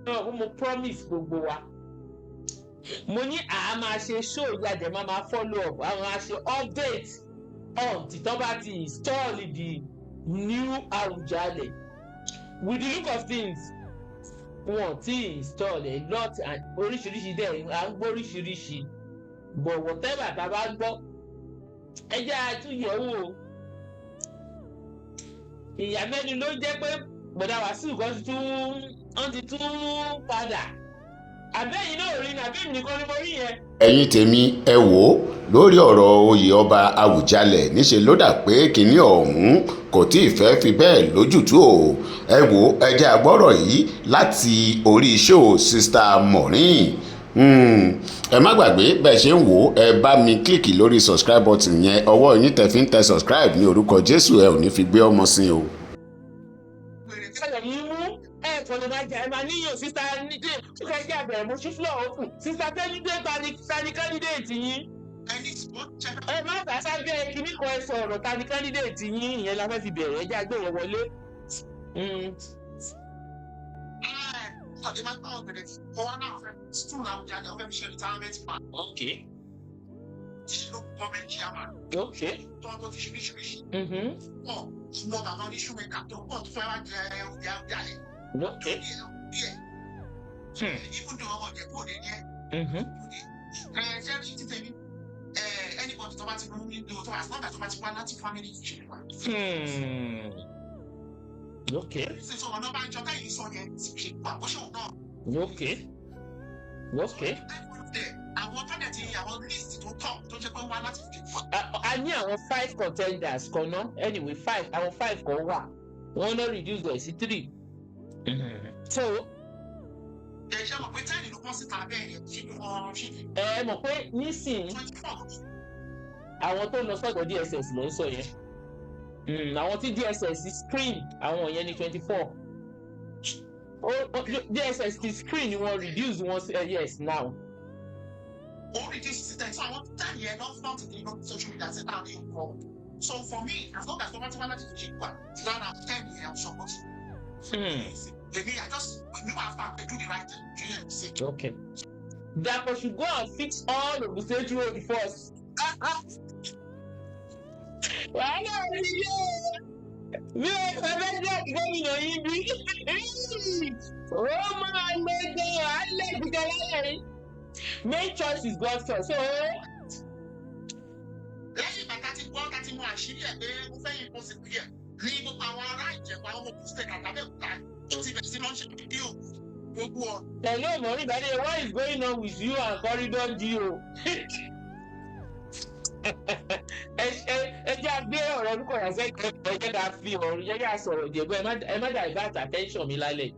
Náà mo promise gbogbo wa, mo ní àá máa ṣe show ìyájẹ, máa follow up, àwọn máa ṣe update on tìtọ́ bá ti install the new Awùjalẹ̀. With the look of things, wọn ti install a lot and oríṣiríṣi dẹ̀ à ń gbọ́ oríṣiríṣi, but whatever tá a bá gbọ́, ẹ jẹ́ àtúnyẹ̀wò. Ìyàmẹ́nu ló jẹ́ pé bọ̀dá Wàsíù kan ti tún wọ́n ti tún padà. Àbẹ́yìn náà rí ni, àbẹ́yìn nìkan ni mo rí yẹn? Ẹ̀yin tèmi, ẹ wò ó, lórí ọ̀rọ̀ oyè ọba Àwùjalẹ̀, níṣẹ́ ló dà pé kinní ọ̀hún kò tí ì fẹ́ fi bẹ́ẹ̀ lójútùú o. Ẹ wò ó, ẹ jẹ́ àgbọ́rọ̀ yìí láti orí show Sister Maureen. Ẹ má gbàgbé, bẹ́ẹ̀ ṣe ń wò ó, ẹ bá mi click lórí subscribe button yẹn. Ọwọ́ yín tẹ̀ fi ń tẹ subscribe, ní orúkọ Jésù, ẹ ò ní fi gbé ọmọ sí o. Ṣẹlẹ̀ yín mú ẹ kò lè máa jà, ẹ máa níyàn. Sister ní ó kẹ́ jẹ́ àbẹ̀rẹ̀, mo ṣí floor open. Sister Tẹ́lídé, tani candidate yín? Ẹ má bàa sábẹ́ kíní kan, ẹ sọ̀rọ̀. Tani candidate yín? Ìyẹn la fẹ́ fi bẹ̀rẹ̀. Ẹ jẹ́ àgbẹ̀wò wọlé. Ọ̀dẹ̀ máa ń bá ọ̀bẹ̀rẹ̀ kọ́ wá náà fẹ́ stool Àwùjalẹ̀, ọ̀fẹ́ fi ṣe retirement plan. Tí ló government chairman tó ti ṣe oríṣiríṣi pọ̀, ṣùgbọ́n bàbá ní shoemaker tó pọ̀ tó fẹ́ wá jẹ oyè Àwùjalẹ̀ díẹ̀. Even though ọmọ Ìjẹ̀bú Òde ní ẹ̀. Ẹ ṣe rí títẹ̀ ní anybody tó bá ti mú nínú tó, as long as tó bá ti wá láti family ìṣèlú wa. Ṣe sọ ọ̀nà bá ń jọ káyìí sọ yẹn ṣe wà bó ṣe òun náà. Àwọn tó dẹ̀ ti àwọn list tó tọ̀ tó jẹ́ pé wá láti fi wà. A ní àwọn five contenders kan ná. Anyway, five, àwọn five kan wà, wọ́n náà reduce rẹ̀ sí three. So Ẹ ṣe mọ̀ pé 10 ló bọ́ síta bẹ́ẹ̀ yẹn, ṣé wọ́n ṣe ẹ mọ̀ pé nísìnyí 24. Àwọn tó lọ sọ́dọ̀ DSS ló ń sọ yẹn. Àwọn tí DSS screen, àwọn yẹn ní 24. DSS ti screen wọn, reduce wọn sí yes now. Ó reduce sí 10, so àwọn 10 yẹn lọ front ní lórí social media sí láàrin nǹkan. So for me, as long as wọ́n ti wá láti fi ṣe wà lára 10 yẹn, I'm support. Èmi, I just mi wà fà pé do the right thing, do you see? Okay. Dapo should go and fix all Ogun State road first. Wàhálà mi yé mi ò fẹ́ fẹ́ jẹ́ gómìnà yín bí. Ó máa lé gan, á lé gíga lálẹ́ yìí. Main choice is God first. So Lẹ́yìn ìgbà tá a ti gbọ́, tá a ti mọ àṣírí ẹ̀ pé ó fẹ́ yìnbọn sí pílẹ̀ ní gbogbo àwọn ará Ìjẹ̀bú, àwọn ọmọ Ògùn State àtàbẹ̀kúta tó ti bẹ̀rẹ̀ sí lọ́n ṣe fídíò gbogbo ọ̀. Hello, Maureen Bade, what is going on with you and Corridor Dio? Ẹ jẹ́ àgbé ọ̀rọ̀ orúkọ yẹn sẹ́gbẹ̀ẹ́. Ẹ jẹ́ ká fi ọ̀rọ̀ jẹ́ ká sọ̀rọ̀ Ìjẹ̀bú. Ẹ má divert attention mi lálẹ́.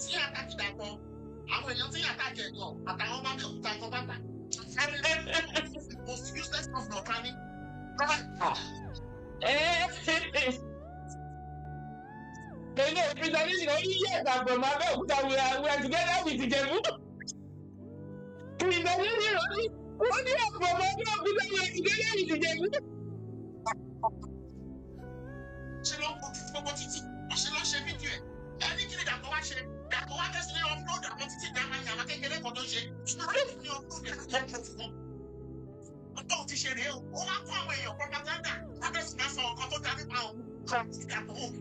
Tí attack Dàpọ̀, àwọn èèyàn tí attack ẹ̀ gan àtàwọn ọmọ Abẹ́òkúta gan bàtà most useless governor kan ní. Hello, President, yes, I'm from Abeokuta. We are together with Ìjẹ̀bú. President, ó ní I'm from Abeokuta. We are together with Ìjẹ̀bú. Ṣe ló ń kojú gbogbo títì, ó ṣe ló ń ṣe fídíò ẹ̀. Ẹni kí ni Dàpọ̀ wá ṣe? Dàpọ̀ wá tẹ̀sí ní upload àwọn títì yàmàyàmà kékeré kan tó ṣe ní upload ẹ̀ lọ́pọ̀ fún wọn. Tó ti ṣe rèé o, ó wá kó àwọn èèyàn propaganda lábẹ́ sì máa sọ nǹkan tó dá nípa òun. Dàpọ̀ òun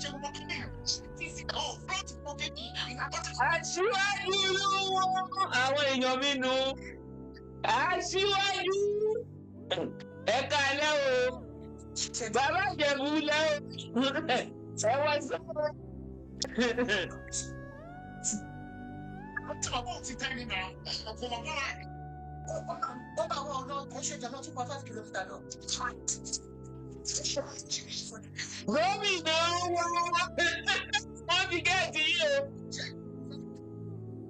ṣe gbogbo kíní ó float gbogbo kíní. Aṣíwájú, àwọn èèyàn mi nu. Aṣíwájú, ẹ káalẹ́ o. Bàbá Ìjẹ̀bú lẹ́ o. Ẹ wá sọ́wọ́. Tí bàbá òun ti tẹ́ ní nà ọkọ̀ bàbá rẹ̀. Ó bá wọn ọ̀nà kò ṣe jẹ́ 2.5 kilometre lọ. Gómìnà wọn, wọ́n ti gẹ̀ẹ́tì yìí o.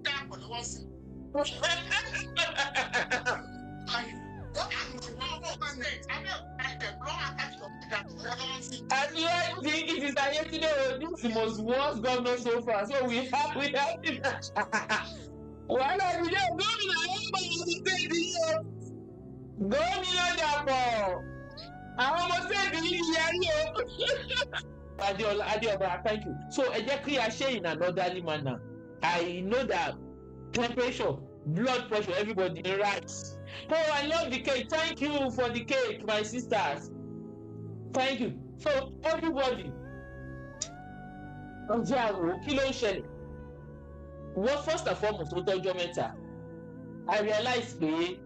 Dàpọ̀ lọ́wọ́ sí. Aṣíwájú ti it is Ayétúndé o, this is the most worst governor so far, so we have him. Wàhálà ti dé. Gómìnà àwọn ọmọ ọdún tẹ̀lé yìí o. Gómìnà Dàpọ̀. Àwọn ọmọ state yìí yarí o. Adeola, Adeoba, thank you. So ẹ jẹ́ kí a ṣe in an orderly manner. I know that temperature, blood pressure, everybody rise. Oh, I love the cake. Thank you for the cake, my sisters. Thank you. So everybody, ọjọ́ àwò kí ló ń ṣẹlẹ̀? Wọ́n first and foremost, ó tọ́jọ́ mẹ́ta. I realize pé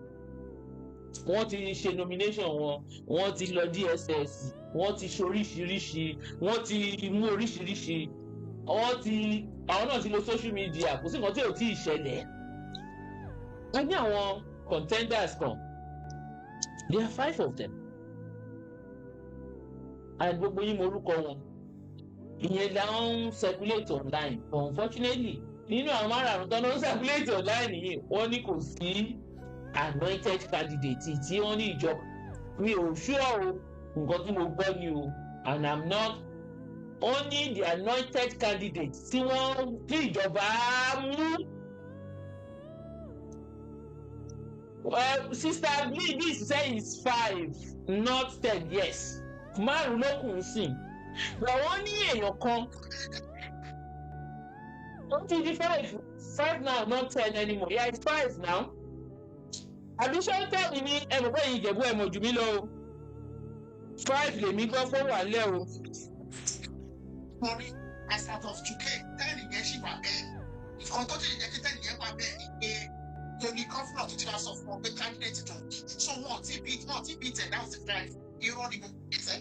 wọ́n ti ṣe nomination wọn, wọ́n ti lọ DSS, wọ́n ti ṣe oríṣiríṣi, wọ́n ti mú oríṣiríṣi, wọ́n ti àwọn náà ti lo social media, kò sí nǹkan tí ò tí ì ṣẹlẹ̀. A ní àwọn contenders kan, there are five of them, and gbogbo yín mọ orúkọ wọn. Ìyẹn la ń circulate online, but unfortunately, nínú àwọn márààrún tó ń circulate online yìí, wọ́n ní kò sí anointed candidate tí wọ́n ní ìjọba. Mi ò sure o, nǹkan tí mo gbọ́ ni o, and I'm not only the anointed candidate tí wọ́n tí ìjọba mú. Well, Sister Bliss say it's 5, not 10. Yes, márùn ló kù ń sìn, but wọ́n ní èèyàn kan ó ti di 5 now, not 10 anymore. Yeah, it's 5 now. Àbí ṣé ń tẹ̀lé ní ẹ̀mọ̀ pé Ìjẹ̀bú ẹ̀mọ̀ jù mí lọ o. 5 lèmi gbọ́ fún wà lẹ́ o. Mo rí as out of today, 10 yẹn ṣì wà bẹ́ẹ̀. Nǹkan tó ti jẹ́ kí 10 yẹn wà bẹ́ẹ̀ ni pé torí gọ́fúnà tó ti wá sọ fún ọ pé candidate tó so wọn ti bí tẹ̀ down to 5. Irọ́ ni mo ṣe.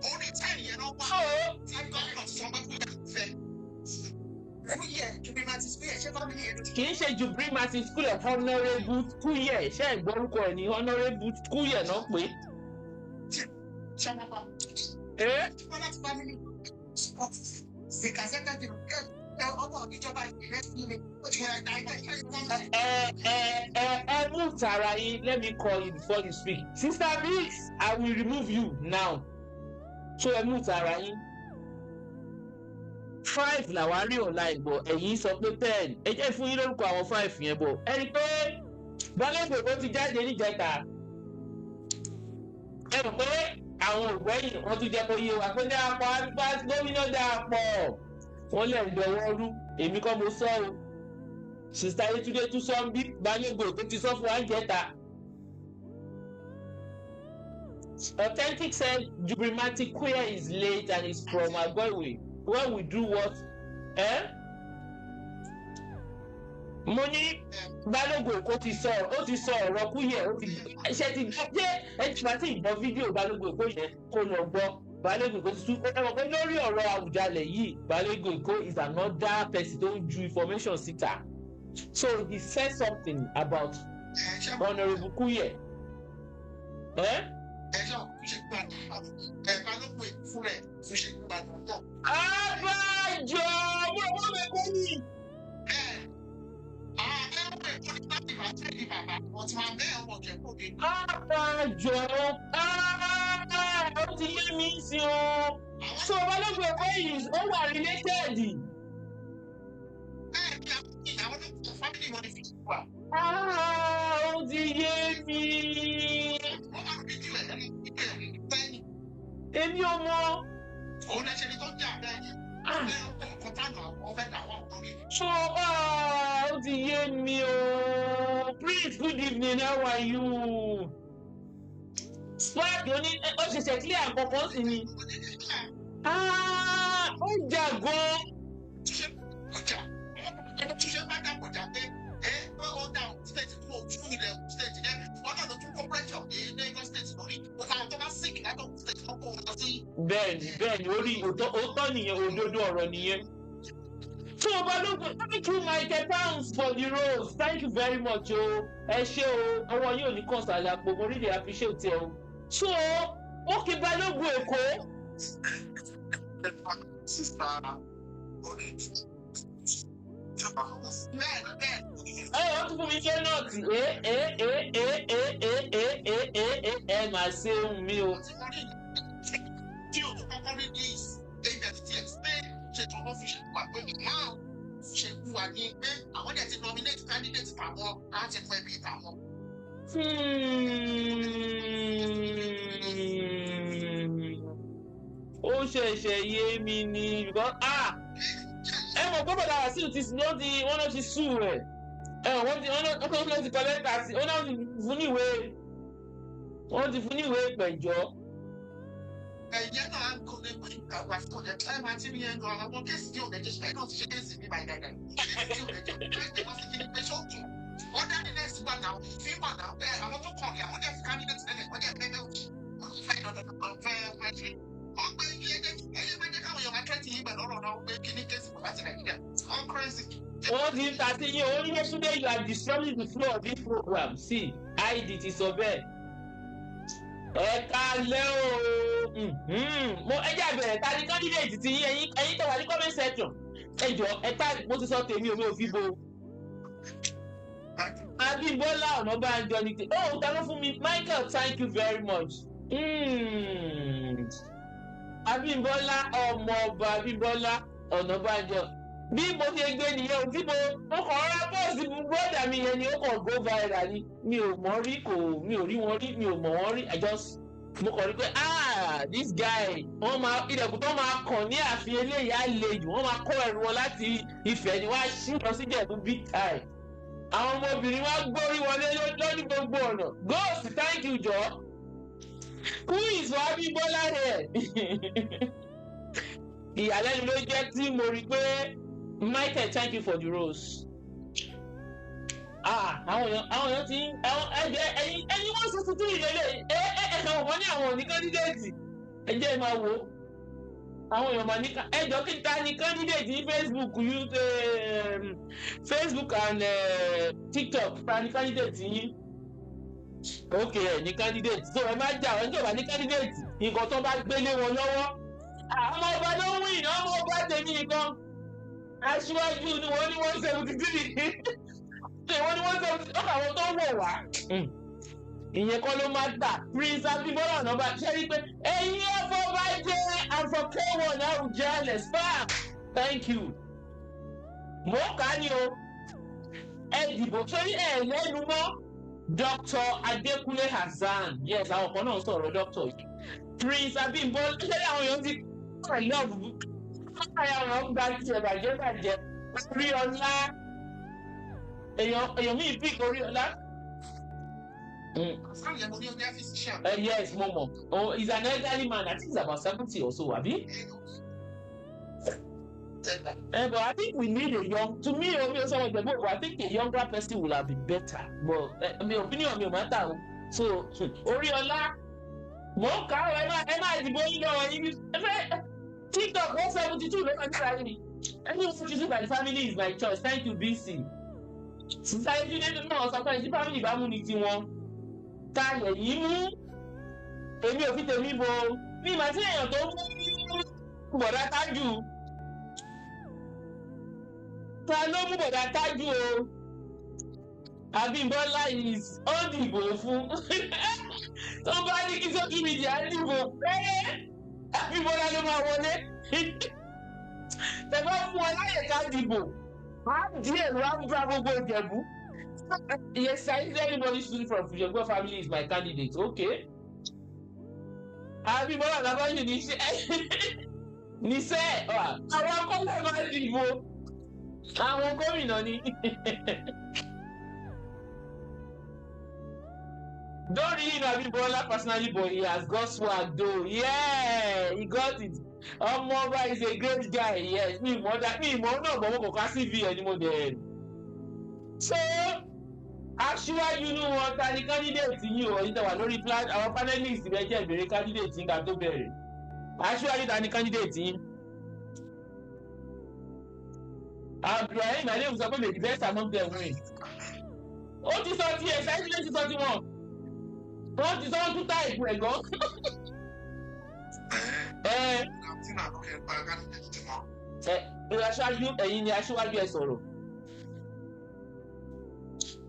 Orí 10 yẹn náà wà tí gọ́fúnà ti sọ pé kó yà fẹ́. Kì í ṣe Jubril Martin Kúyẹ̀, Honourable Kúyẹ̀, ṣé ìgbọ́rúkọ ẹ̀ ní Honourable Kúyẹ̀ náà pé. Ẹ mú tara yín, let me call you before you speak. Sister Biggs, I will remove you now. So ẹ mú tara yín. 5 làwa rí online, bọ̀ ẹ̀yin sọ pé 10. Ẹ jẹ́ fún yín lórúkọ àwọn 5 yẹn bọ̀. Ẹ rí i pé Balógun Èkó ti jáde níjẹta. Ẹ rò pé àwọn ògbẹ́yìn wọ́n tún jẹ́ kó yé wa pé Dàpọ̀ àgbà gómìnà Dàpọ̀. Wọ́n lẹ̀ ń dọwọ́ rú, èmi kọ́ mo sọ o. Sista Yetunde tún sọ ń bí Balógun Èkó ti sọ fún wa níjẹta. Authentic said Jubril Martin Kúyẹ̀ is late and is from Agoiwe. When we do what? Eh? Mo ní Balógun Èkó ti sọ, ó ti sọ ọ̀rọ̀ Kúyẹ̀, ó ti ṣe ti gbọ́ jẹ́ ẹ ti máa ti gbọ́ fídíò Balógun Èkó yẹn kó lọ gbọ́. Balógun Èkó ti tún ẹ mọ̀ pé lórí ọ̀rọ̀ Àwùjalẹ̀ yìí, Balógun Èkó is another person tó ń ju information síta. So he said something about Honourable Kúyẹ̀. Eh? Abájọ mo wọ́n mi kú ni. Abájọ ó ti yé mi sí o. So Balógun Èkó yìí ó wà related. Ó ti yé mi. Èmi ò mọ̀. Òun lè ṣe ni tó jà bẹ́ẹ̀. So ó ti yé mi o. Prince, good evening, how are you? Spark oní ó ṣẹ̀ṣẹ̀ clear àkọ́kọ́ sí ni. Ó jà gan. Ṣé bá dàpọ̀ jà pé ó dà state tó ojú ilẹ̀ state yẹn wọ́n náà ló tún kó pressure ní Lagos state lórí òkà tó bá sick látọ̀ state tó kó lọ sí. Bẹ́ẹ̀ni bẹ́ẹ̀ni, orí òótọ́ nìyẹn, òdodo ọ̀rọ̀ nìyẹn. So Balógun, thank you Michael Pounds for the rose, thank you very much o. Ẹ ṣé o, ọwọ́ yóò ní kàn sàlẹ̀ àpò, mo really appreciate ẹ o. So okay, Balógun Èkó. Ẹ wọ́n tún fún mi ṣe nọ́ọ̀tì ẹ ẹ ẹ ẹ ẹ ẹ ẹ ẹ ẹ ẹ ẹ máa ṣe ohun mi o. Tí o tó kọ́kọ́ rí ní ibẹ̀ tí explain ṣe tó wọ́n fi ṣe wà pé náà ṣe wà ní pé àwọn dẹ̀ ti nominate candidate tàwọn láti pẹ́ bí tàwọn. Ó ṣẹ̀ṣẹ̀ yé mi ni because ẹ mọ̀ pé bọ̀dá Wàsíù ti wọ́n náà ti sùn rẹ̀. Ẹ wọ́n ti wọ́n náà ti kọ lẹ́tà sí, wọ́n náà ti fún ní ìwé, wọ́n ti fún ní ìwé ìpẹ̀jọ́. Ẹ̀yẹ́ náà ń kó lè pè Wàsíù ẹ̀ ẹ̀ máa ti ní ẹ̀ gan àwọn case tí ò lè jẹ́ ṣe náà ti ṣe case mi báyìí dáadáa. Tí ò lè jẹ́ pé wọ́n ti fi pé ṣóòtù. Wọ́n dá ní next one náà, fi wà náà, ẹ̀ àwọn tó kàn ní àwọn dẹ̀ fi candidate lẹ́lẹ̀, wọ́n dẹ̀ fẹ́ wọ́n fẹ́ dandan fẹ́ fẹ́ ṣe. Wọ́n gbé ẹyẹ máa jẹ́ káwọn èèyàn máa tẹ́tí yín pẹ̀lú ọ̀rọ̀ náà pé kí ní case kò láti Nàìjíríà. All crazy. Wọ́n ti ń ta sí yín o, ní Yetunde, you are disrupting the flow of this program. See, ID ti sọ bẹ́ẹ̀. Ẹ kálẹ́ o. Mo ẹ jẹ́ àbẹ̀rẹ̀, ta ni candidate ti yín? Ẹ̀yin tó wà ní comment section, ẹ jọ ẹ tá. Mo ti sọ tèmi, omi ò fi bo. Abímbọ́lá Ọ̀nàbánjọ ni tè. Oh, ta ló fún mi? Michael, thank you very much. Abímbọ́lá ọmọọba Abímbọ́lá Ọ̀nàbánjọ, bí mo ṣe gbé nìyẹn o. Tí mo kàn rárá post brother mi yẹn ni, ó kàn go viral ni. Mi ò mọ̀ rí, kò mi ò rí wọn rí, mi ò mọ̀ wọ́n rí. I just mo kàn rí pé, ah, this guy, wọ́n máa ilẹ̀kùn tó máa kàn ní ààfin eléyìí á le jù. Wọ́n máa kó ẹrù wọn láti Ifẹ̀ ni wọ́n á ṣí lọ sí Ìjẹ̀bú big time. Àwọn ọmọbìnrin wa gbórí wọlé lóní gbogbo ọ̀nà. Ghost, thank you jọ. Who is for Abímbọ́lá here? Ìyàlẹ́nu ló jẹ́ tí mo rí pé Michael, thank you for the rose. Ah, àwọn èèyàn ti ń àwọn ẹgbẹ́ ẹ̀yin 163 ìlélẹ̀ ẹ ẹ ẹ wọ́n ní àwọn òní candidate. Ẹ jẹ́ ẹ máa wò ó, àwọn èèyàn máa ní ẹ jọ, kí ta ni candidate ní Facebook, you, Facebook and TikTok? Ta ni candidate yín? Ok, ẹ ní candidate, so ẹ má jà. Ẹ jọba ní candidate, nǹkan tó bá gbélé wọn lọ́wọ́, àwọn ọba ló ń win. Ọmọ ọba tèmi nìkan, aṣíwájú ni wọ́n ní 173, wọ́n ní 170. Ọkọ̀ àwọn tó wọ̀ wá, ìyẹn kọ́ ló máa gbà. Prince Abímbọ́lá Ọ̀nàbà ṣe rí pé ẹ̀yin ẹ̀fọ́ bá jẹ́ àfọ̀kẹ́wọ̀n Àwùjalẹ̀ spark, thank you. Mò ń kà á ní o. Ẹ dìbò sórí ẹ lẹ́nu mọ́. Dr. Adékúnlé Hasan, yes, àwọn kan náà sọ̀rọ̀. Dr. Prince Abímbọ́lá ṣe rí àwọn èèyàn ti kọ́ love àwọn èèyàn gba tiẹ̀ bàjẹ́ bàjẹ́. Orí ọlá èèyàn míì pick orí ọlá. Sáà yẹn mo ní ọjọ́ physician. Yes, mo mọ̀. Oh, he's an elderly man. I think he's about 70 or so, àbí? But I think we need a young. To me, omi ò sọ̀rọ̀ ìjẹ̀bú, but I think a younger person will have been better. But mi opinion mi ò matter o. So, Oríọlá, mo ń kà á, ẹ máa dìbò yín lọ́wọ́ yín. Ẹ fẹ́ TikTok 172 ló máa ń sáré ni. Anyone choosing by the family is my choice. Thank you, BC. Society náà sọ pé tí family bá mú ni tiwọn. Ta lẹ̀ yín mú? Èmi ò fi tèmi bo. Mi màá tí èèyàn tó mú bọ̀dá Tájù. Ta ló mú bọ̀dá Tájù o? Abímbọ́lá is ó dìbò fún. Tó bá ní kí social media dìbò pẹ́rẹ́, Abímbọ́lá ló máa wọlé. Tẹ̀fọ́ fún ọ láyè ká dìbò. Á díẹ̀ ló á gba gbogbo Ìjẹ̀bú. Yes, I think anybody student from Fujengbo family is my candidate. Okay. Abímbọ́lá Ọ̀nàbáyọ̀ ní iṣẹ́ níṣẹ́ àwọn akọ́lẹ̀ máa dìbò. Àwọn gómìnà ni. Don't really know Abímbọ́lá personally, but he has got swag though. Yeah, he got it. Ọmọọba is a great guy. Yes, mi ìmọ̀ dá mi ìmọ̀ náà bọ̀, wọ́n kò ká CV ẹ̀ ni mo dẹ̀. So, aṣíwájú inú wọn, ta ni candidate yín o? Ẹ̀yin tẹ́ wà lórí plan, àwọn panelist rẹ̀ jẹ́ ìbéèrè candidate yín ká tó bẹ̀rẹ̀. Aṣíwájú, ta ni candidate yín? Abdulrahim Aliyu sọ pé may the best among them win. Ó ti sọ tiẹ̀, ṣáájú ló ti sọ tiwọn. Wọ́n ti sọ, wọ́n tún type ẹ̀ gan. Ẹ ẹ aṣáájú, ẹ̀yin ni aṣíwájú, ẹ sọ̀rọ̀.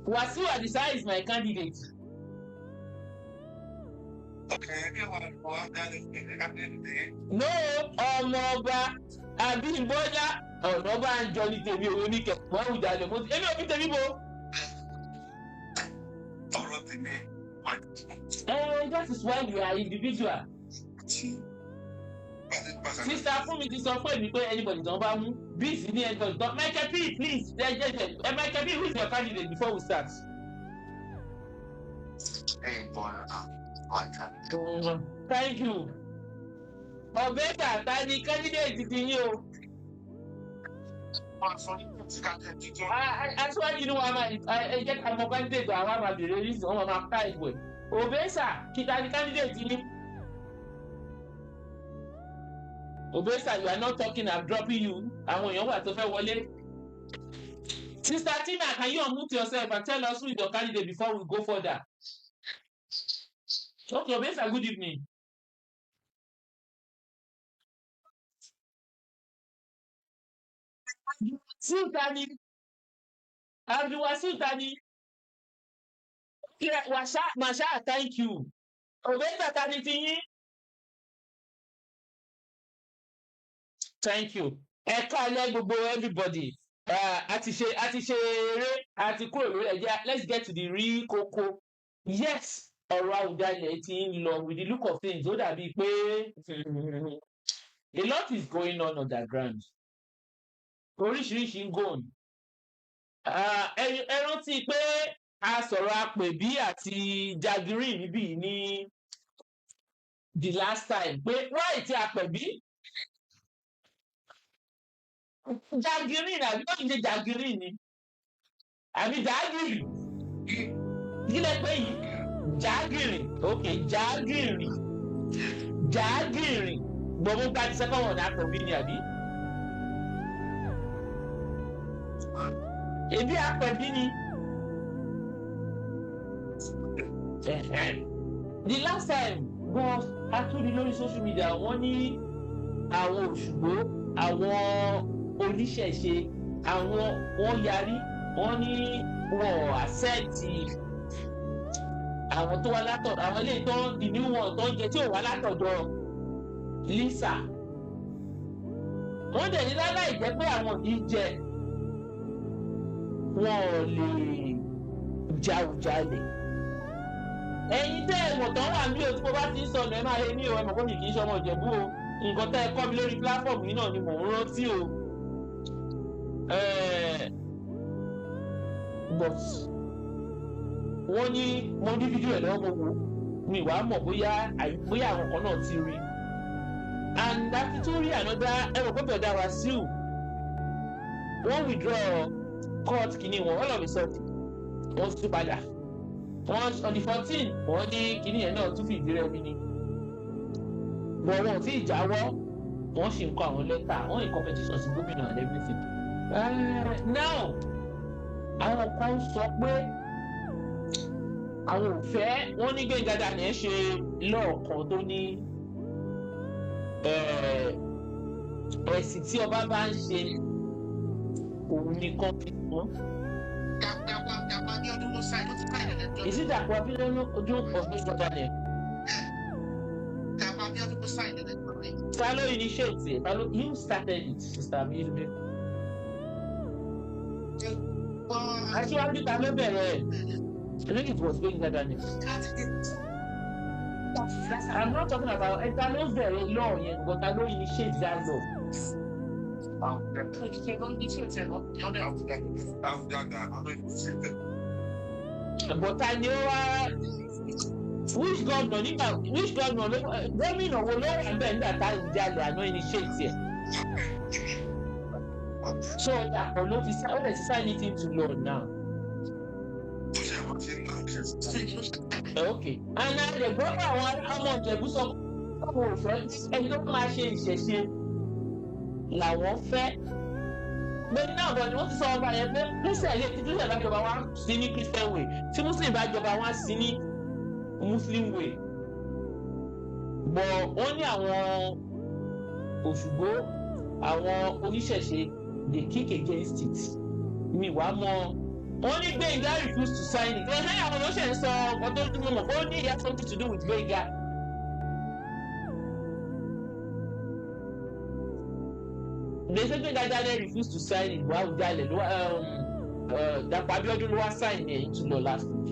Wasiu Adisa is my candidate. No, ọmọọba Abímbọ́lá Ọ̀nàbánjọ ní tèmi, òun ní kẹ̀kọ́ Àwùjalẹ̀ mo èmi ò fi tèmi bo. Ọ̀rọ̀ tèmi. Ẹ And that is why we are individual. Sister Fúnmi ti sọ fún èmi pé anybody tó ń bá mú bíìsì ní anybody tó Michael P, please, Michael P, who is your candidate before we start? Thank you. Ọ̀bẹ́ta, ta ni candidate ti yín o? Aṣíwájú inú wa máa ẹ jẹ́ ká mọ candidate, àwọn àmà bèrè reason, wọ́n máa ká ìwé. Obesa, kí ta ni candidate yín? Obesa, you are not talking, I'm dropping you. Àwọn èèyàn wà tó fẹ́ wọlé. Sister Tina, can you unmute yourself and tell us who is your candidate before we go further? Okay, Obesa, good evening. Sultani, Abdulwasil Tani, Masha, thank you. Obesa, tani ti yín? Thank you. Ẹ káalẹ́ gbogbo everybody. A ti ṣe eré, a ti kúrò lórí ẹ̀jẹ̀. Let's get to the real koko. Yes, ọ̀rọ̀ Awùjalẹ̀ ti ń lọ with the look of things. Ó dàbí pé a lot is going on underground. Oríṣiríṣi ń go on. Ẹ rántí pé a sọ̀rọ̀ Àpèbí àti Jagiri níbí ní the last time pé why ti Àpèbí Jagiri àbí wọ́n ti ṣe Jagiri ni àbí Jagiri kí lẹ pé yìí? Jagiri, ok, Jagiri, Jagiri gbogbo gba ti second one Àpèbí ni àbí? Ebi Àpèbí ni. The last time gan atúndi lórí social media, wọ́n ní àwọn Òṣùgbó, àwọn oníṣẹ̀ṣe, àwọn wọ́n yarí, wọ́n ní wọ́n accept àwọn tó wá látọ̀dọ̀ àwọn eléyìí tó ń the new one tó ń jẹ tí ò wá látọ̀dọ̀ Lisa. Wọ́n dẹ̀ ní láláì jẹ́ pé àwọn yìí jẹ wọn ò lè jàùjalè. Ẹ̀yin tẹ́ ẹ mọ̀ tán wà ní o, tí mo bá ti ń sọnù ẹ máa he mí o, ẹ mọ̀ pé mi kì í ṣọmọ Ìjẹ̀bú o. Nǹkan tẹ́ ẹ kọ́ mi lórí platform yìí náà ni mò ń rántí o. But wọ́n ní mo ní fídíò ẹ̀ lọ́wọ́, mo wò mi wàá mọ̀ bóyá àwọn kan náà ti rí. And àti tún rí another, ẹ mọ̀ pé bẹ̀rẹ̀ Wàsíù wọ́n withdraw court kìíní wọn all of a sudden, wọ́n tún padà. Wọ́n on the 14 wọ́n ní kìíní yẹn náà tún fìdí rẹmi ni. But wọn ò tí ì jáwọ́, wọ́n sì ń kọ àwọn lẹ́tà, wọ́n in competition sí gómìnà and everything. Now àwọn kan sọ pé àwọn ò fẹ́, wọ́n ní Gbẹ́ngà Daniel ṣe lọ́ọ̀kan tó ní ẹ̀sìn tí ọba bá ń ṣe òun nìkan fi wọ́n. Dàpọ̀ Abíọ́dún ló sáì ló ti ká ìrẹ̀lẹ̀. Is it Dàpọ̀ Abíọ́dún of Gbẹ́ngà Daniel? Dàpọ̀ Abíọ́dún ló sáì lẹ́lẹ́jọ́. Ta ló initiate it? Ta ló, you started it, Sister Abiodun? Aṣíwájú ta ló bẹ̀rẹ̀ ẹ̀? I think it was Gbẹ́ngà Daniel. I'm not talking about ta ló bẹ̀rẹ̀ law yẹn, but ta ló initiate that law? But ta ni ó wá, which governor nígbà, which governor ló, gómìnà wo ló wà bẹ́ẹ̀ nígbà tá ìjàlè àná initiate ẹ̀? So Dàpọ̀ ló ti ó lè ti sign it into law now. Okay, and lè gbọ́ pé àwọn ọmọ Ìjẹ̀bú sọ pé àwọn ò fẹ́ ẹni tó máa ṣe ìṣẹ̀ṣe làwọn fẹ́. Pé náà bọ̀ ni wọ́n ti sọ ọba yẹn pé Christian lè tí Christian bá jọba wá sí ní Christian way, tí Muslim bá jọba wá sí ní Muslim way. But wọ́n ní àwọn Òṣùgbó, àwọn oníṣẹ̀ṣe, they kick against it. Mi wàá mọ wọ́n ní Gbẹ́ngà refused to sign it. Ẹ̀hẹ́ àwọn ọ̀ṣẹ̀ ń sọ ọkọ̀ tó dúró mọ̀ ó ní it has something to do with Gbẹ́ngà. They say Gbẹ́ngà Daniel refused to sign it. Wàá jalè ló wá Dàpọ̀ Abíọ́dún ló wá sign ẹ̀ into law last week.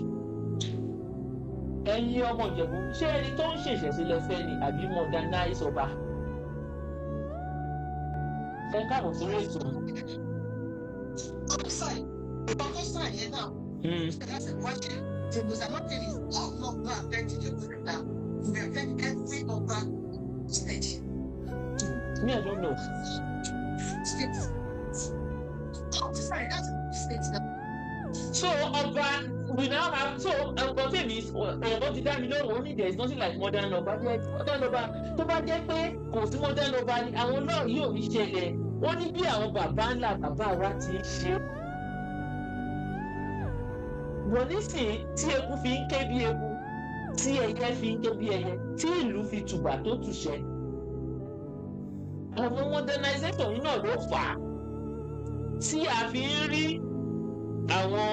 Ẹ̀yin ọmọ Ìjẹ̀bú, ṣé ẹni tó ń ṣèṣẹ̀ṣe lẹ fẹ́ ni àbí modernize ọba? Ẹ káàbọ̀ sórí ètò. Ọkọ yẹn náà. That's a question. The Mozambique is all not not affect Ìjẹ̀bú now. We affect every other state. Me, I don't know. State. Oh, sorry, that's state now. So ọba, we now have, so ọgbọ́n tèmi, ọgbọ́n ti dá mi lóhùn, ó ní there is nothing like modern ọba. There is modern ọba. Tó bá jẹ́ pé kò sí modern ọba ni, àwọn náà yóò ní ṣẹlẹ̀. Ó ní bí àwọn bàbá ńlá bàbá wa ti ń ṣe. Wọ́n nísìnyí tí eku fi ń ké bí eku, tí ẹyẹ fi ń ké bí ẹyẹ, tí ìlú fi tùbà tó tùṣẹ́. Àwọn modernization yìí náà ló fà á tí a fi ń rí àwọn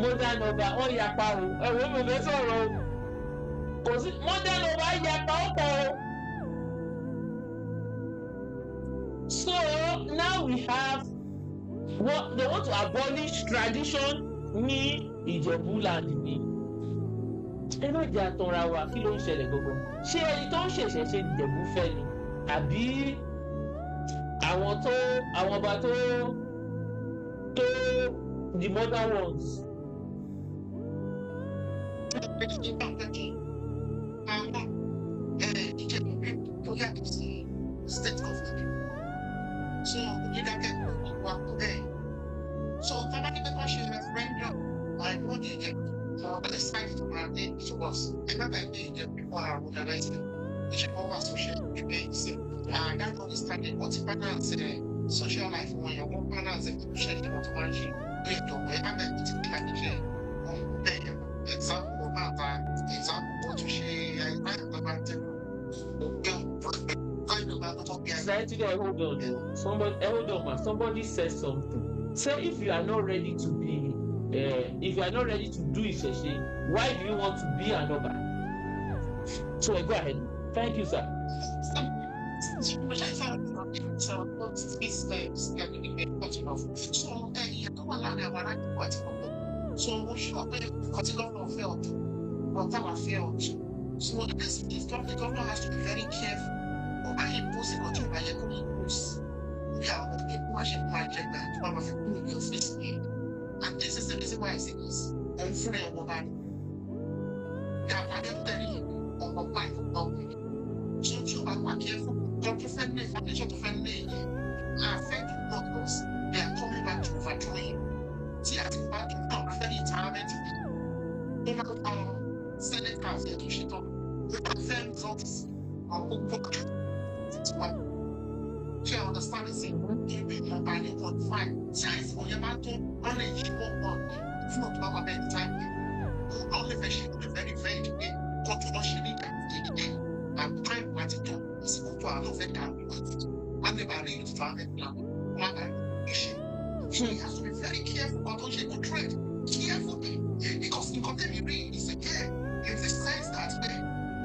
modern ọba. Wọ́n yapa o. Ẹ̀wọ̀n mi ò fẹ́ sọ̀rọ̀ o. Kò sí modern ọba, yapa ó pọ̀ o. So now we have what they want to abolish, tradition ní Ìjẹ̀bú land ni. Ẹ má jẹ́ àtọ̀ra wa. Kí ló ń ṣẹlẹ̀ gbogbo? Ṣé ẹni tó ń ṣẹ̀ṣẹ̀ ṣe Ìjẹ̀bú fẹ́ ni, àbí àwọn tó àwọn ọba tó the modern ones? Àwọn Ìjẹ̀bú tó yàtọ̀ sí state government. So onídàákẹ́ kó wà tó bẹ́ẹ̀. So tábà ní pé kọ́ ṣe referendum, like wọ́n ní Ìjẹ̀bú for the side to mandate to us. Ẹ má bàa ní Ìjẹ̀bú people are organizing. Ìjẹ̀bú wà social debate. And that notwithstanding, wọ́n ti balance social life wọn yẹn, wọ́n balance iṣẹ́ ìjọba tó máa ń ṣe. Ètò ẹ̀ má bàa ti kíkà níṣẹ́ wọn bẹ́ẹ̀. Example máa ta example, wọ́n tún ṣe àìsàn. Society there, hold on o. Somebody, hold on, ma. Somebody said something. Say if you are not ready to be, if you are not ready to do Ìṣẹ̀ṣe, why do you want to be an ọba? So go ahead. Thank you, sir. So ìyẹn tó wà láàrin àwọn aráàlú àti gbogbo. So mo ṣọ pé nǹkan tí gómìnà fẹ́ ọ̀tọ̀, nǹkan táwa fẹ́ ọ̀tọ̀. So this is the governor has to be very careful. Ó bá impose nǹkan tí ò bá yẹ kó impose. Bí àwọn ọmọdé wá ṣe máa jẹ gbà tó bá máa fi kúrò ní ọ́fíìsì yẹn. And this is the reason why I say this. Òun fúnra ẹ̀ wọ́n bá ní. Yàtọ̀ tẹ̀lé ọmọ báyìí ọ̀gbìn. So tí o bá wà careful, tó tó fẹ́ lé foundation tó fẹ́ lé yẹn, affect workers, they are coming back to overthrow him. Tí a ti bá tó náà fẹ́ ní retirement, ó máa ń àwọn senate house yẹn tó ṣe tán. Ó máa fẹ́ results àwọn gbogbo ti wá. Ṣé I understand sí ibi ìwọ̀nba ní 0.5 tí àìsàn yẹn bá tó, wọ́n lè yí wọ́n pọ̀ fún ọ̀tún bá wà bẹ́ẹ̀ ní time yẹn. Òun náà lè fẹ́ ṣe, ó lè fẹ́ revenge pé kọ́tù lọ́ ṣe nígbà yìí and time wá ti tó àsìkò tó àwọn fẹ́ dàrú wọ́n lè bá rí retirement plan, wọ́n á bá rí ṣe. So he has to be very careful kan tó ń ṣe, kó trade carefully, because nǹkan tẹ̀mí rí is again in the sense that pé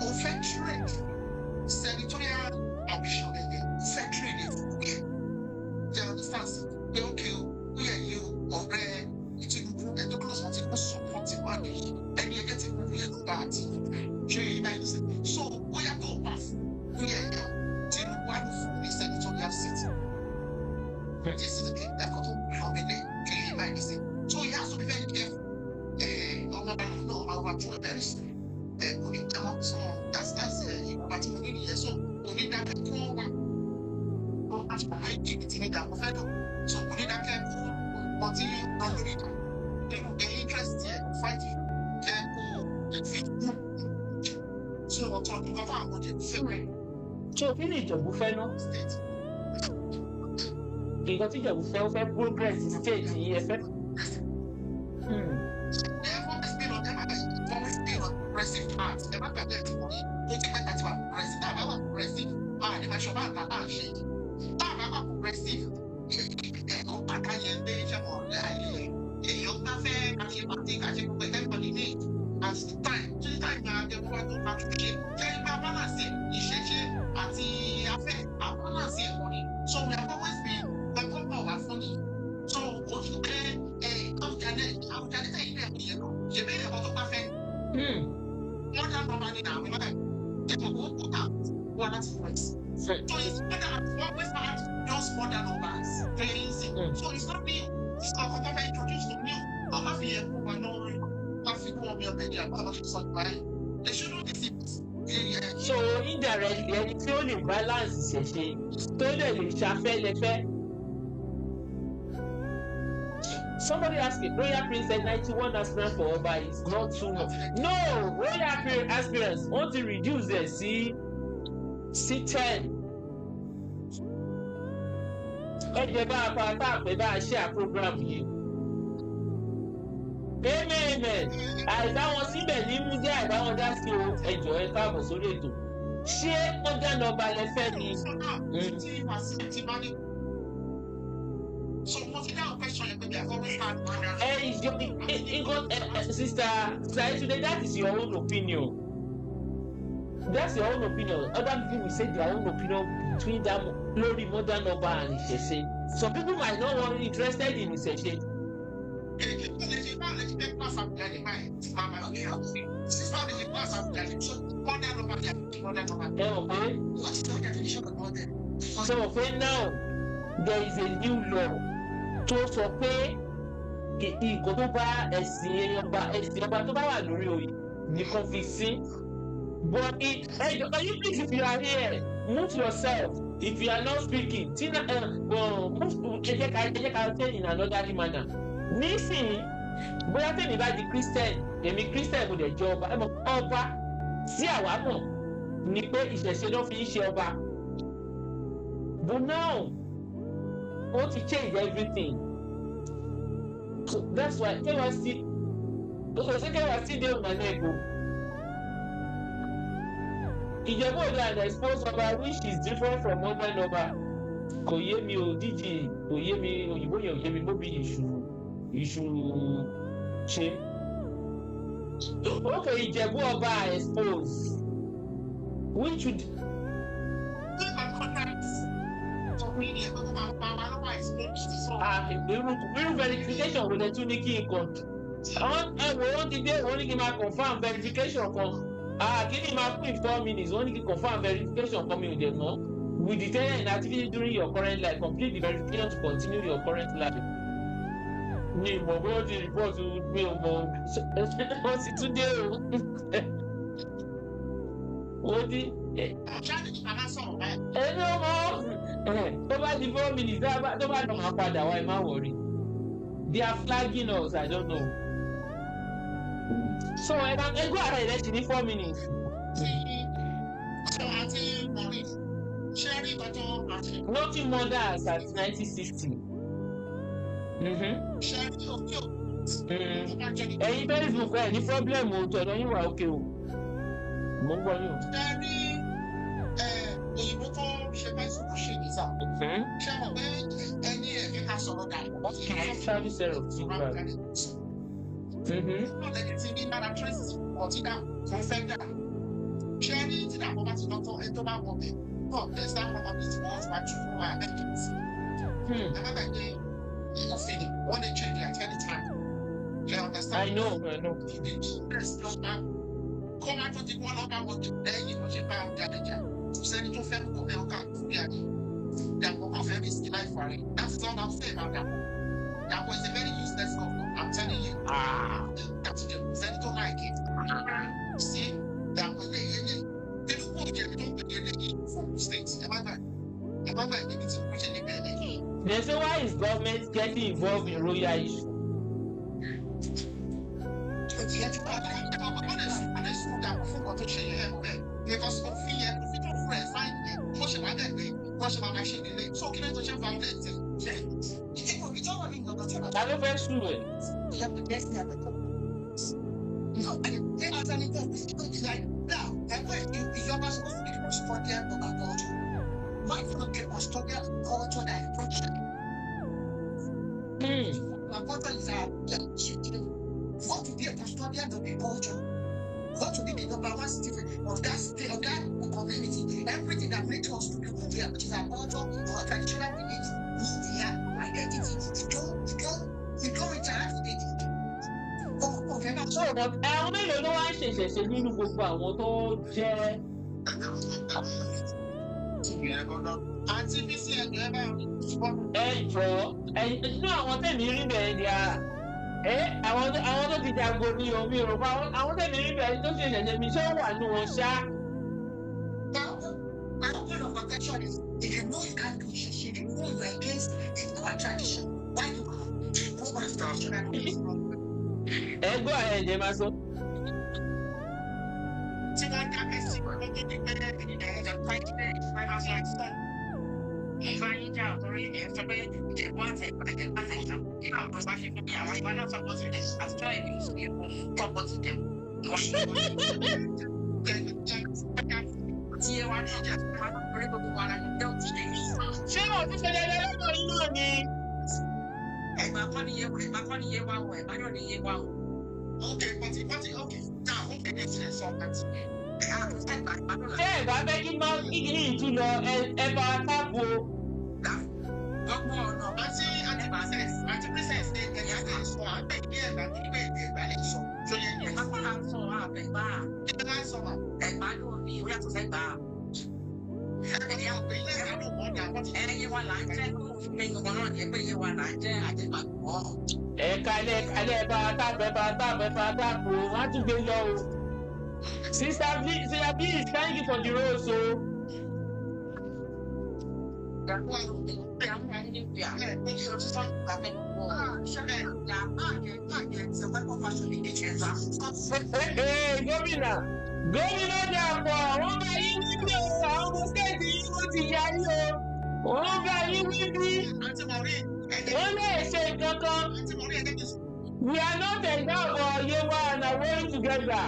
o fẹ́ trade senatorial ambition ẹ̀, o fẹ́ trade ẹ̀ fún yẹ. You understand pé okay o, ó yẹ yí o, ọ̀rẹ́ Tinubu ẹ̀ tó close wọn ti kó support wà ní ẹni ẹgbẹ́ Tinubu yẹn ló bá àti ṣe yìí báyìí sí. So bóyá tó bá fún bóyá ẹ̀yà Tinubu á lò fún ní senatorial seat. This is the thing ẹ̀kọ́ tó lọ nílé ṣe yìí báyìí sí. So he has to be very careful. Ọmọ bá náà máa wà fún ẹ̀bẹ̀rẹ̀ sí ẹ̀ kò ní jẹ́wọ́. So that's ìwọ̀nba tí mo ní nìyẹn. So onídàákẹ́ kó wà wọ́n á ṣe àìjìbìtì ní ìdààmú fẹ́ dùn. So onídàákẹ́ kó wọ́n ti lọ lórí ìdá nínú the interest yẹ fight jẹ́ kó fi kú. So ọ̀tọ̀ nǹkan fún àwọn ọ̀jẹ̀ fẹ́rẹ̀. So kí ni Ìjẹ̀bú fẹ́ ná? State. Nǹkan tí Ìjẹ̀bú fẹ́, ó fẹ́ progress state yìí, ẹ fẹ́. They have always been on, they always been on progressive path. Ẹ má gbàgbé ẹ̀ tí wọ́n ní. Ó ti pẹ́ tàti wà progressive. Tá a bá wà progressive, a ní máa ṣọba àgbà bá a ṣe. Tá a bá wà progressive, ẹ̀kọ́ pàtàkì yẹn dé iṣẹ́ mọ̀ ayé èèyàn bá fẹ́ ká ṣe pàtí ká ṣe gbogbo everybody need at the time tí time náà jẹ́ wọ́n tó bá tún ṣe. Ṣé ipa balance ìṣẹ̀ṣe àti afẹ́ àbalance ẹ̀kọ́ ni. So we have always been the governor wà fún ni. So oṣù pé ẹ̀ Àwùjalẹ̀ Àwùjalẹ̀ tẹ̀yìn náà yẹn lọ. Ṣèbí ẹ̀kọ́ tó bá fẹ́. láti US. So it's better always had those modern Obas. Very easy. So it's not new. It's not what I introduced to new. I'm not here for my own. I feel more me already. I'm not sure they shouldn't deceive us. So indirectly, ẹni tí ó lè balance ìṣẹ̀ṣe tó lè lè ṣafẹ́lẹ́fẹ́. Somebody ask me, royal prince said 91 aspirants for Ọba is not too much. No, royal aspirants wọ́n ti reduce ẹ̀ sí 10. Ẹ jẹ́ bá a pa tá a pè bá a ṣe à program yìí. Amen, amen. Àìbá wọn síbẹ̀ ní mú jẹ́ àìbá wọn dá sí o. Ẹ jọ̀ọ́, ẹ káàbọ̀ sórí ètò. Ṣé modern ọba lẹ fẹ́ ni? So mo ti dáhùn question yẹn pé we have always had modern. Ẹ nǹkan ẹ sister Yetunde, that is your own opinion. That's your own opinion. Other people will say their own opinion between that lórí modern ọba and ìṣẹ̀ṣe. Some people might not want interested in ìṣẹ̀ṣe. Báwo lè ṣe fẹ́ pass Àwùjalẹ̀ báyìí? Màmá mi ò sí. Báwo lè ṣe pass Àwùjalẹ̀? So modern ọba ni modern ọba. Ẹ mọ̀ pé What is the definition of modern? Ṣe mọ̀ pé now there is a new law tó sọ pé nǹkan tó bá ẹ̀sìn ọba tó bá wà lórí oyè nìkan fi sí. But it, hey, can you please, if you are here, mute yourself. If you are not speaking, Tina, move, ẹ jẹ́ ká say in another manner. Nísìnyí, bóyá tèmi bá di Christian, èmi Christian, mo dẹ̀ jẹ́ ọba, ẹ mọ̀ ọba tí àwa mọ̀ ni pé ìṣẹ̀ṣe ló fi ń ṣe ọba. But now, ó ti change everything. So that's why KYC, okay, say KYC dey una neck o. Ìjẹ̀bú Òde and expose ọba which is different from modern ọba. Kò yé mi o, díjì, kò yé mi, òyìnbó yẹn ò yé mi, bóbi ìṣù ṣe. Okay, Ìjẹ̀bú ọba expose which would Nígbà contact sọ pé ní ẹgbẹ́ tó máa pa wa lọ́wọ́ exposed. Ah, irú verification wo lẹ tún ní kí n kàn? Àwọn ẹ wo, wọ́n ti dé, wọ́n ní kí n máa confirm verification kan. Ah, kí ni máa pín 4 minutes, wọ́n ní kí n confirm verification kan, mi ò dẹ̀ mọ̀. With the tenant activity during your current life, complete the verification to continue your current life. Mi ò mọ̀ bóyá ó ti report, mi ò mọ̀. Wọ́n ti tún dé o, wọ́n ti Ṣáà ní màmá sọ̀rọ̀ báyìí. Ẹni ó mọ̀ tó bá di 4 minutes, tó bá lọ, máa padà wá, ẹ má worry. They are flagging us, I don't know. So ẹ bá ẹ gbọ́ ara ẹ̀ lẹ́sìn ní 4 minutes. So àti Maureen, ṣé rí nǹkan tó àti Nothing more than as at 1960. Ṣé rí òkè òkè tó bá jẹ́ ní. Ẹ̀yin Facebook, ẹ̀ ní problem o, tọ̀dọ̀ yín wà òkè o. Mo ń gbọ́ yín o. Ṣé rí òyìnbó tó ṣe Facebook ṣe nìta? Ṣé mọ̀ pé ẹni ẹ̀ fi ká sọ̀rọ̀ dà? Service error ti gbà. Náà lẹni tí ní lára traces ọtí dà tó fẹ́ dà. Ṣé rí tí dàpọ̀ bá ti lọ tán, ẹni tó bá wọ̀ bẹ̀ náà, there's that one of it wọ́n wá jù fún wa amendments. Ẹ má gbàgbé òfin, wọ́n lè change at any time. You understand? I know, I know. Kó má tó di wọ́n lọ́ bá wọ́n lẹ́yìn ló ṣe bá ọjà lẹ́jà. Kò sẹ́ni tó fẹ́ kó bẹ́ẹ̀ ọkà fún yàrá. Dàpọ̀ kan fẹ́ risk life for it. That is all I'm saying about Dàpọ̀. Dàpọ̀ is a very useless governor. I'm telling you. Ah. That's the sẹ́ni tó like it. See, Dàpọ̀ ilé ilé Tinubu ò jẹ́ tó ń pè é lẹ́yìn fún state. Ẹ má gbà. Ẹ má gbà níbi tí wọ́n ṣe níbẹ̀ lẹ́yìn. They say, why is government getting involved in royal issue? Wọ́n lè sùn Dàpọ̀ fún nǹkan tó ṣe yẹn bẹ́ẹ̀. Because òfin yẹn, òfin tó fún ẹ̀ sáìn yẹn, wọ́n ṣe máa dẹ̀ pé wọ́n ṣe máa máa ṣe nílé. So kí ló tó ṣe violate ẹ̀? Ta ló fẹ́ sùn ẹ̀? No, and as an like now, and when you you're supposed to be the custodian of our culture. Why not the custodian of culture that approach? Our culture is our Want to be a custodian of the culture. Want to be the number one citizen of that state, of that community. Everything that makes us to be who we are, which is our culture, our traditional beliefs, who we are, our identity. You don't interact with it. Oh, okay, now, So, but àwọn mélòó ló wá ń ṣèṣẹ̀ṣe nínú gbogbo àwọn tó jẹ́ Ìyẹn gbọ́dọ̀. Àǹtí Bísí ẹ̀jọ̀ ẹ bá Ẹ jọ ẹ nínú àwọn tẹ̀mí rí bẹ́ẹ̀ ni a ẹ àwọn tó ti jago ní omi òrùka àwọn tẹ̀mí rí bẹ́ẹ̀ tó ṣe ṣẹ̀ṣẹ̀ mi ṣé ó wà nù wọn ṣá. My own point of contention is if you know you can't do it, if you know you are against our tradition, why you go back to traditional? Ẹ gbọ́ ẹ ǹjẹ́ máa sọ. Tí wọ́n dákẹ́ sí kó tó di pé ẹ̀ẹ́dẹ̀ president 5,004. Ìfà yín jà torí ẹ̀ sọ pé Ìjẹ̀bú àti Ẹ̀gbá Ẹ̀gbá àti Ẹ̀gbá àwọn ọ̀sán bá ṣe fún mi àwọn ìgbà náà sọ̀pọ̀ sí ẹ̀ àtijọ́ ìlú ìṣèlú sọ̀pọ̀ sí ẹ̀. Tí ẹ wá ní ìjà tó wá lórí gbogbo wa la ní bẹ́ẹ̀ tí ẹ Ṣé wọn ti ṣe dandan lọ́dọ̀ yín náà ni. Ẹ̀gbá kọ́ ni Yewa, Ẹ̀gbá kọ́ ni Yewa o, Ẹ̀gbá náà ni Yewa o. Okay, but okay, now okay, let's say something. Ẹ̀gbá Ẹ̀gbá náà Ṣé ẹ bá fẹ́ kí máa kí kìíní yìí tún lọ ẹ bá wa táàpù o. Gbogbo ọ̀nà Àti àti princess àti princess ní ẹ̀yà lè sọ àgbẹ̀ ní ẹ̀gbá ní pé èdè Ẹ̀gbá lè sọ. Tó yẹ ní Ẹ̀gbá kọ́ là ń sọ àbẹ̀gbá. Ẹ̀gbá là ń sọ wà. Ẹ̀gbá ló ní ó yàtọ̀ sẹ́gbà. Ẹ̀gbá ni àwọn ilé Ẹ̀gbá ló mọ̀ ní àwọn ti. Ẹ̀yẹ wa là ń jẹ́ kó fi gbogbo náà ní pé iye wa là ń jẹ́ àjẹgbà kọ́. Ẹ kalẹ̀ kalẹ̀ ẹ bá wa táàpù ẹ bá wa táàpù ẹ bá wa táàpù o wọ́n á tún gbé lọ o. Sister B, Sister B, thank you for the rose o. Gómìnà gómìnà Dàpọ̀ wọ́n bá yín níbí o, àwọn ọmọ stéètì yín wọ́n ti yarí o, wọ́n bá yín níbí, Àǹtí Maureen, ẹ̀jẹ̀ wọ́n lè ṣe nǹkan kan. Àǹtí Maureen, ẹ̀jẹ̀ kìí We are not Ẹ̀gbá or Yewa and Àwórì together.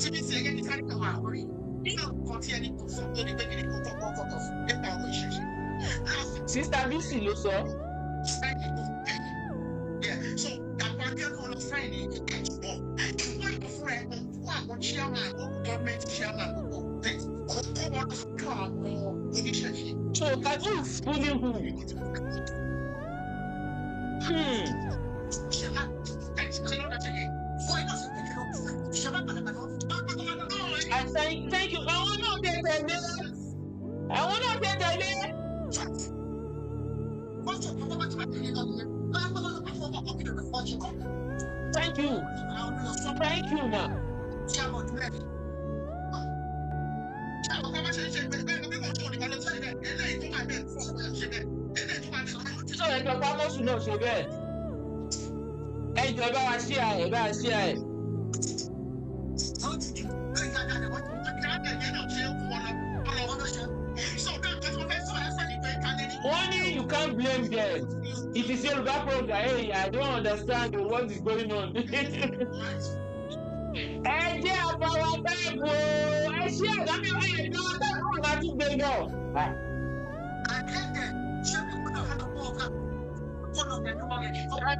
Tí bí ti ẹgẹ́ ní sáré kan wà lórí nínú nǹkan tí ẹni kò sọ tó ní pé kí ni kò tọ́kọ́ tọ́kọ́ nípa ọ̀rọ̀ ìṣẹ̀ṣẹ̀. Sister Bisi ló sọ. So àwọn akẹ́kọ̀ọ́ lọ sáìn ní ẹ̀jọ̀ ṣùgbọ́n ìlú fúnra ẹ̀ kó àwọn chairman local government chairman gbogbo state kó kó wọn lọ sọ́dọ̀ àwọn oníṣẹ̀ṣe. So can who is fooling who? Hmm. And thank you. Àwọn náà tẹ tẹ̀lé. Àwọn náà tẹ tẹ̀lé. Thank you. Thank you ma. Sọ ẹjọ́ Pámọ́sù náà ṣe bẹ́ẹ̀. Ẹjọ́ ẹ bá wa ṣí à ẹ bá wa ṣí à ẹ. Wọ́n ní you can't blame them. It is Yoruba program. Hey, I don't understand what is going on. Ẹ jẹ́ àbáwá báàbò ẹ ṣí àdámẹ́ ẹ bá wa báàbò máa tún gbé lọ.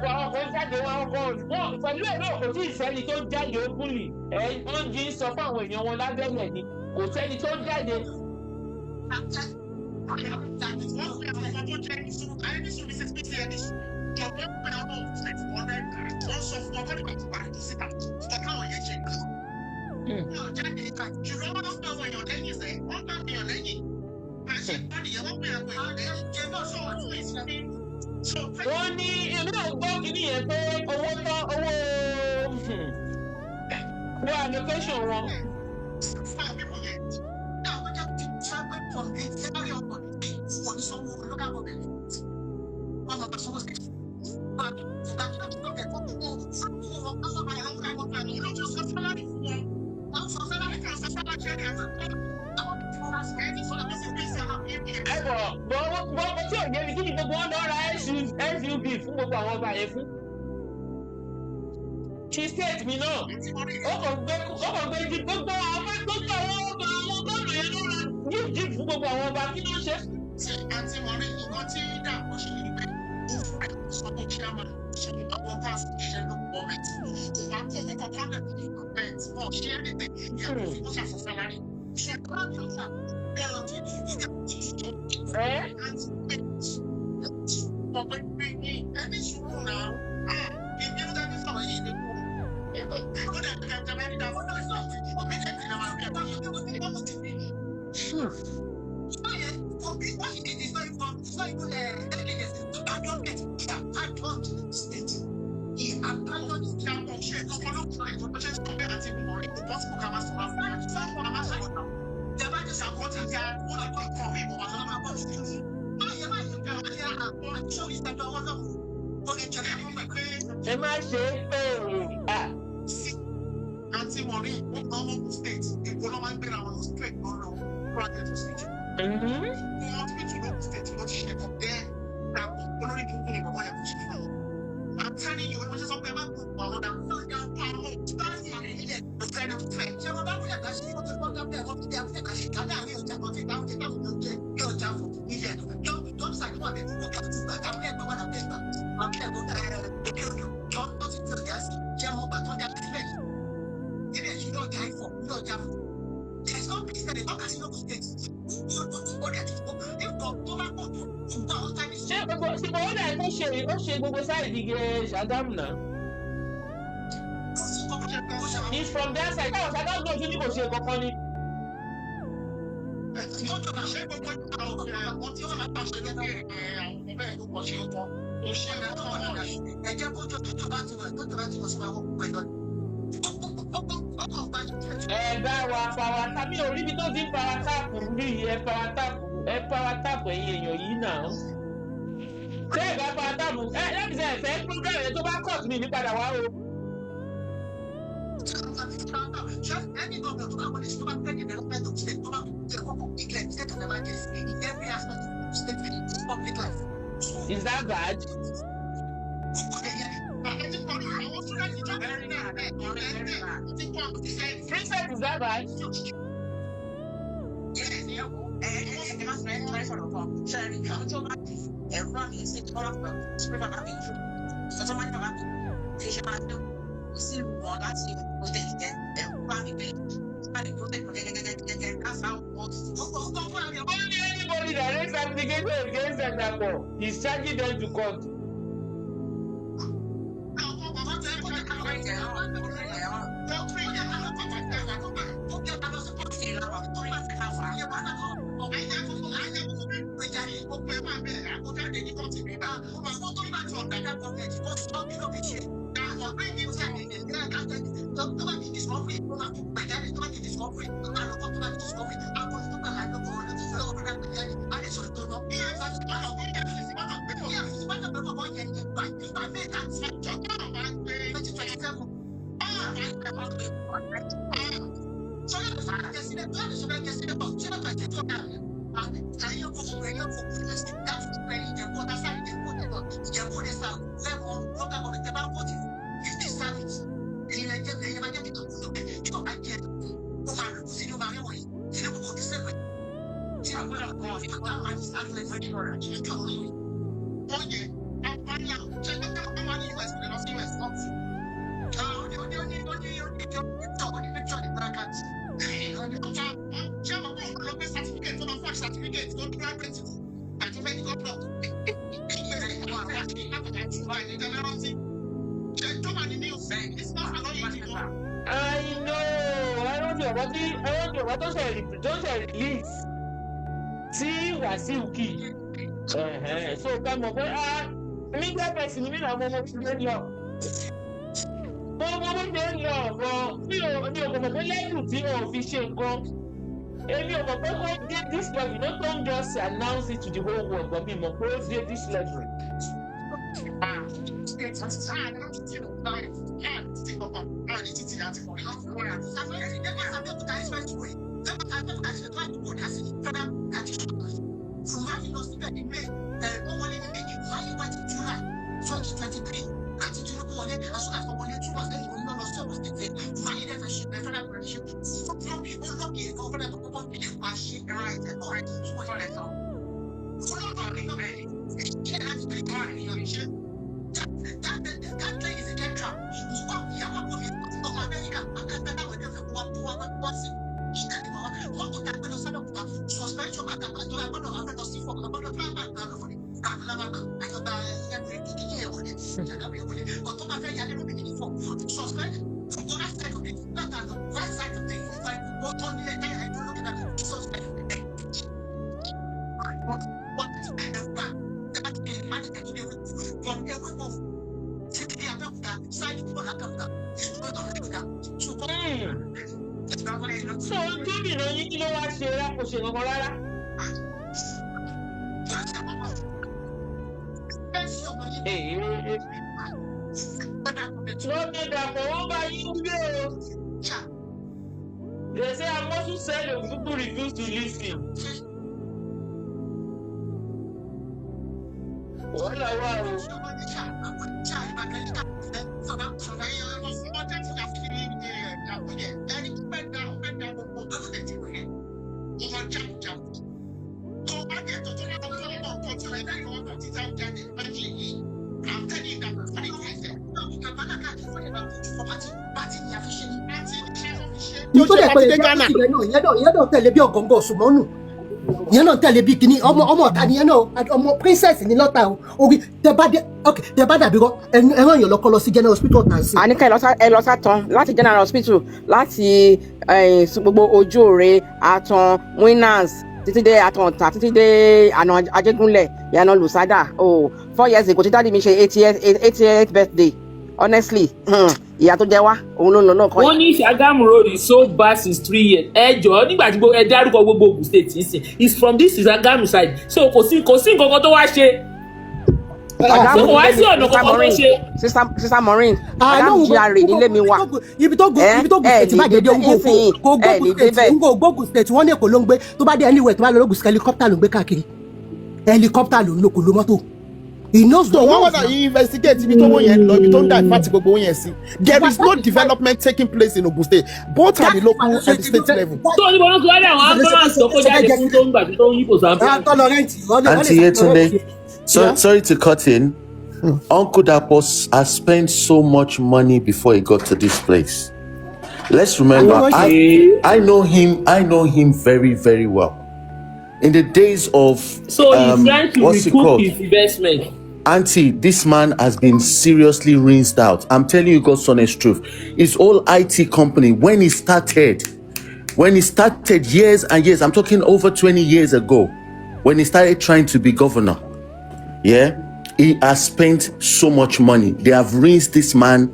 Àwọn kan jáde wọn kọ wọn pẹ̀lú ẹ̀ náà kò tí ì sẹ́ni tó jáde openly. Ẹ wọ́n jí ń sọ fún àwọn èèyàn wọn lábẹ́lẹ̀ ni kò sẹ́ni tó jáde. Wọ́n ní èmi náà gbọ́ kínní yẹn pé owó tán owó owó allocation wọn. Ẹ bọ̀ bọ̀ bọ̀ bọ̀ tí ò yé mi kí ni gbogbo wọn lọ ra SUV fún gbogbo àwọn ọba yẹn fún. Ti state mi náà ó kàn gbé ó kàn gbé jí gbogbo àwọn gbogbo àwọn ọba àwọn gómìnà yẹn ló ra jíìpù jíìpù fún gbogbo àwọn ọba kí ló ń ṣe. Àǹtí Maureen, nǹkan tí Dàpọ̀ ṣe ni pé ó fún ẹ̀ sọ́kò chairman ṣe àwọn pass ṣiṣẹ́ ló government kò wá kó owó kankan lẹ̀ government wọn ṣe anything yàtọ̀ sí kó ṣàṣọ salary. Ṣe ẹ̀rọ tí Ẹ ọ̀pẹ pé ní ẹni sùúrù náà ìbínú tàbí sọ̀rọ̀ yìí ni kú. Ó dẹ̀ kẹ̀kẹ́ mẹ́rin dà wọ́n náà sọ̀rọ̀ ó bí kẹ̀kẹ́ náà kẹ̀kẹ́. What he did is not even, it's not even negligence. Abandonment. He abandoned the state. He abandoned the state. Ẹ má ṣe é pé à. Àti wọ́n rí ọmọ state Èkó ló máa ń gbéra wọn lọ straight lọ́nà private hospital. Hospital ló state ló ti ṣe kọ̀ bẹ́ẹ̀ dàpọ̀ olórí burúkú ni bàbá yẹn kò ṣe fún wọn. I'm telling you, wọ́n ṣe sọ pé ẹ má gbọ́ àwọn dàpọ̀ àwọn Ṣé wọn bá wúlẹ̀ ká ṣe wọ́n ti gbọ́dọ̀ bẹ́ẹ̀ wọ́n ti dé abúlé ká ṣe ká láàrin ọjà kan tí táwọn ti táwọn tó jẹ́ bí ọjà fún ilẹ̀ dọ́mísà ni wọ́n bẹ̀ wọ́n kà tún gbà táwọn ẹ̀gbọ́n wà lábẹ́ ìgbà abúlé ẹ̀gbọ́n ẹ̀ẹ́dẹ́gbẹ́ odò tó tó ti fi ọjà sí ṣé wọn gbà tó dá sílẹ̀ ilẹ̀ yìí ní ọjà ifọ̀ ní ọjà fún. There is no business talk as local state. Ó dẹ̀ ti tó bá pọ̀ tó ṣùgbọ́n àwọn táyé Ṣé gbogbo ṣe gbogbo ó dà kó ṣe ó ṣe gbogbo sáìdì Ṣàgámù náà. It's from that side. Táwọn Ṣàgámù náà tún ní kò ṣe kankan ni. Ṣé gbogbo àwọn tí wọ́n máa ṣe lókè àwọn bẹ́ẹ̀ ló pọ̀ ṣe ó tán. Ó ṣe é tán náà. Ẹ jẹ́ kó tó tó bá ti wọ̀ tó tó bá ti wọ̀ sí máa wọ́n pẹ̀lú Ẹ bá wa farata mi ò rí ibi tó ti ń faratapu rí. Ẹ faratapu, ẹ faratapu ẹ̀yin èèyàn yìí náà. Ṣé ẹ bá faratapu ẹ láti ṣe ẹ̀fẹ́ program yẹn tó bá court mi ní padà wá o. Any government tó bá wọlé tó bá fẹ́ development of state tó bá jẹ́ kókó declare state of emergency in every aspect of state public life. Is that bad? Princess, is that bad? Only anybody that raise application against them Dapo is charging them to court. I know. I rántí ọ̀rọ̀ tí I rántí ọ̀rọ̀ tó ṣe tó ṣe release tí Wàsíù kì í. So ká mọ̀ pé ah media person mi náà mo mọ bí ṣe ń lọ. Mo mọ bí ṣe ń lọ bọ̀ mi ò mọ̀ pé lẹ́yìn tí o fi ṣe nǹkan. Èmi ò mọ̀ pé kó dé this level. No don't just announce it to the whole world but mi mọ̀ pé ó dé this level. From Ewéko títí dé Abẹ́òkúta, side Abẹ́òkúta, Abẹ́òkúta. So gómìnà yín, kí ló wá ṣe? Rá kò ṣe kankan rárá. Wọ́n gbé Dàpọ̀, wọ́n bá yín gbé o. They say Amosu said the people refuse to listen. Wàhálà wà o. Tó Tó ṣe dẹ̀ pé pati dé Ghana. Ìyẹn náà tẹ̀lé bí ọ̀gọ̀ngọ̀ ṣùmọ́nù, ìyẹn náà tẹ̀lé bí kínní ọmọ ọmọ ọ̀tá ni ìyẹn náà, ọmọ princess ní lọ́tà o. Orí tẹ bá dé, ok, tẹ bá dàbí rọ ẹnu ẹran èèyàn lọ́kọ́ lọ sí general hospital ọ̀tà sí. Àníkà, ẹ lọ sátán láti general hospital, láti gbogbo Ojóore, Àtàn, Winners, títí dé Àtàn Ọ̀tà, títí dé àná Ajégúnlẹ̀, ìyànà Lùsádà. Oh, 4 years ago tí daddy mi ṣe 88th birthday, honestly, ìyà tó jẹ wá, òun ló ń lọ lọ́kàn. Wọ́n ní Ṣàgámù road is so bad since 3 years. Ẹ jọ̀ọ́, nígbà tí gbogbo ẹ dárúkọ gbogbo Ogun State yìí sìn is from this Ṣàgámù side, so kò sí nǹkan kan tó wá ṣe. So kò wá sí ọ̀nà kankan tó ṣe. Sister Maureen, Ṣàgámù GRA nílé mi wà. Ibi tó gun state bá dédé ń kò gbógun state, ń kò gbógun state. Wọ́n ní Èkó ló ń gbé. Tó bá dé anywhere, tó bá lọ lógun, helicopter ló ń gbé káàkiri, helicopter ló ń lò, kò lo mọ́tò. He knows. So wọ́n wọ́n investigate ibi tó wọ́n yẹn lọ, ibi tó ń divert gbogbo owó yẹn sí. There is no development taking place in Ogun State, both at the local and the state level. Tó ní bọ́lá tó wá dé àwọn ambulance tó kó jáde fún tó ń gbà tó ń yí kò sáà. Auntie Yetunde, so, sorry to cut in. Uncle Dapo has spent so much money before he got to this place. Let's remember, I know him. I know him very, very well. In the days of So he's trying to what's it recoup called? his investment. Auntie, this man has been seriously rinsed out. I'm telling you God's honest truth. His whole IT company, when he started years and years, I'm talking over 20 years ago, when he started trying to be governor, yeah, he has spent so much money. They have rinsed this man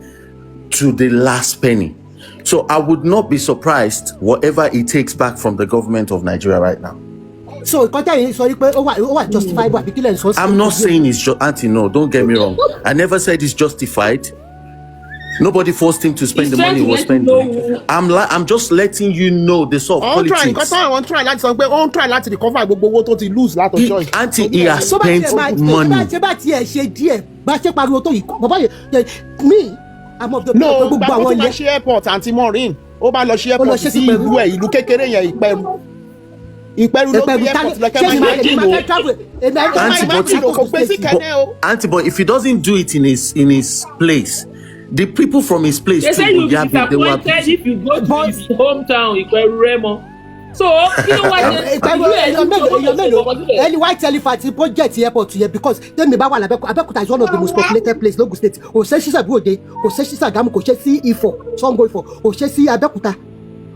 to the last penny. So I would not be surprised whatever he takes back from the government of Nigeria right now. So nǹkan tẹ̀yìn sọ wípé ó wà justifiable, àbí kílẹ̀ ń sọ sí? I'm not saying it's just, Auntie. No, don't get me wrong. I never said it's justified. Nobody forced him to spend He's the trying money he to was let you know spending. I'm just letting you know the sort of Ó ń try nǹkan politics. tó àwọn ń try láti sọ pé ó ń try láti recover gbogbo owó tó ti lose látọjọ́ yìí. Auntie, he has Tó bá spent tiẹ̀ máa money. ṣe bá tiẹ̀ ṣe díẹ̀, bá ṣe pariwo tó yìí, bàbá yẹn, me, I'm of the No, gbogbo gbàgbọ́ àwọn tó bá ilẹ̀ ṣe airport, Auntie Maureen, ó bá lọ ṣe Ó lọ airport ṣe sí sí Ìpẹ̀rù. ìlú ẹ̀, ìlú kékeré yẹn, Ìpẹ̀rù. Ìpẹ̀rù ló Ìpẹ̀rù gbé ta airport lọ́kẹ́ ṣé mi máa máa èmi máa fẹ́ travel, èmi máa Auntie, but, Kò gbé sí Kẹ́nẹ́ o. Auntie, but if he doesn't do it in his place, the people from his place They too say will you be yab him. They will disappointed abuse him. if you go to his hometown, Ìpẹ̀rù Rẹ́mọ. So kí ló wá ṣe? Ìpẹ̀rù, Ìlú ẹ̀ èèyàn mélòó, èèyàn mélòó kò síbẹ̀. ẹni white elephant project airport yẹn? Because tẹ́mi bá wà lábẹ́kúta, Abẹ́òkúta is one of the most populated place l'Ogun State. Kò ṣe sí Ìjẹ̀bú Òde, kò ṣe sí Ṣàgámù, kò ṣe sí Ifọ̀, Ṣàngó Ifọ̀, kò ṣe sí Abẹ́òkúta,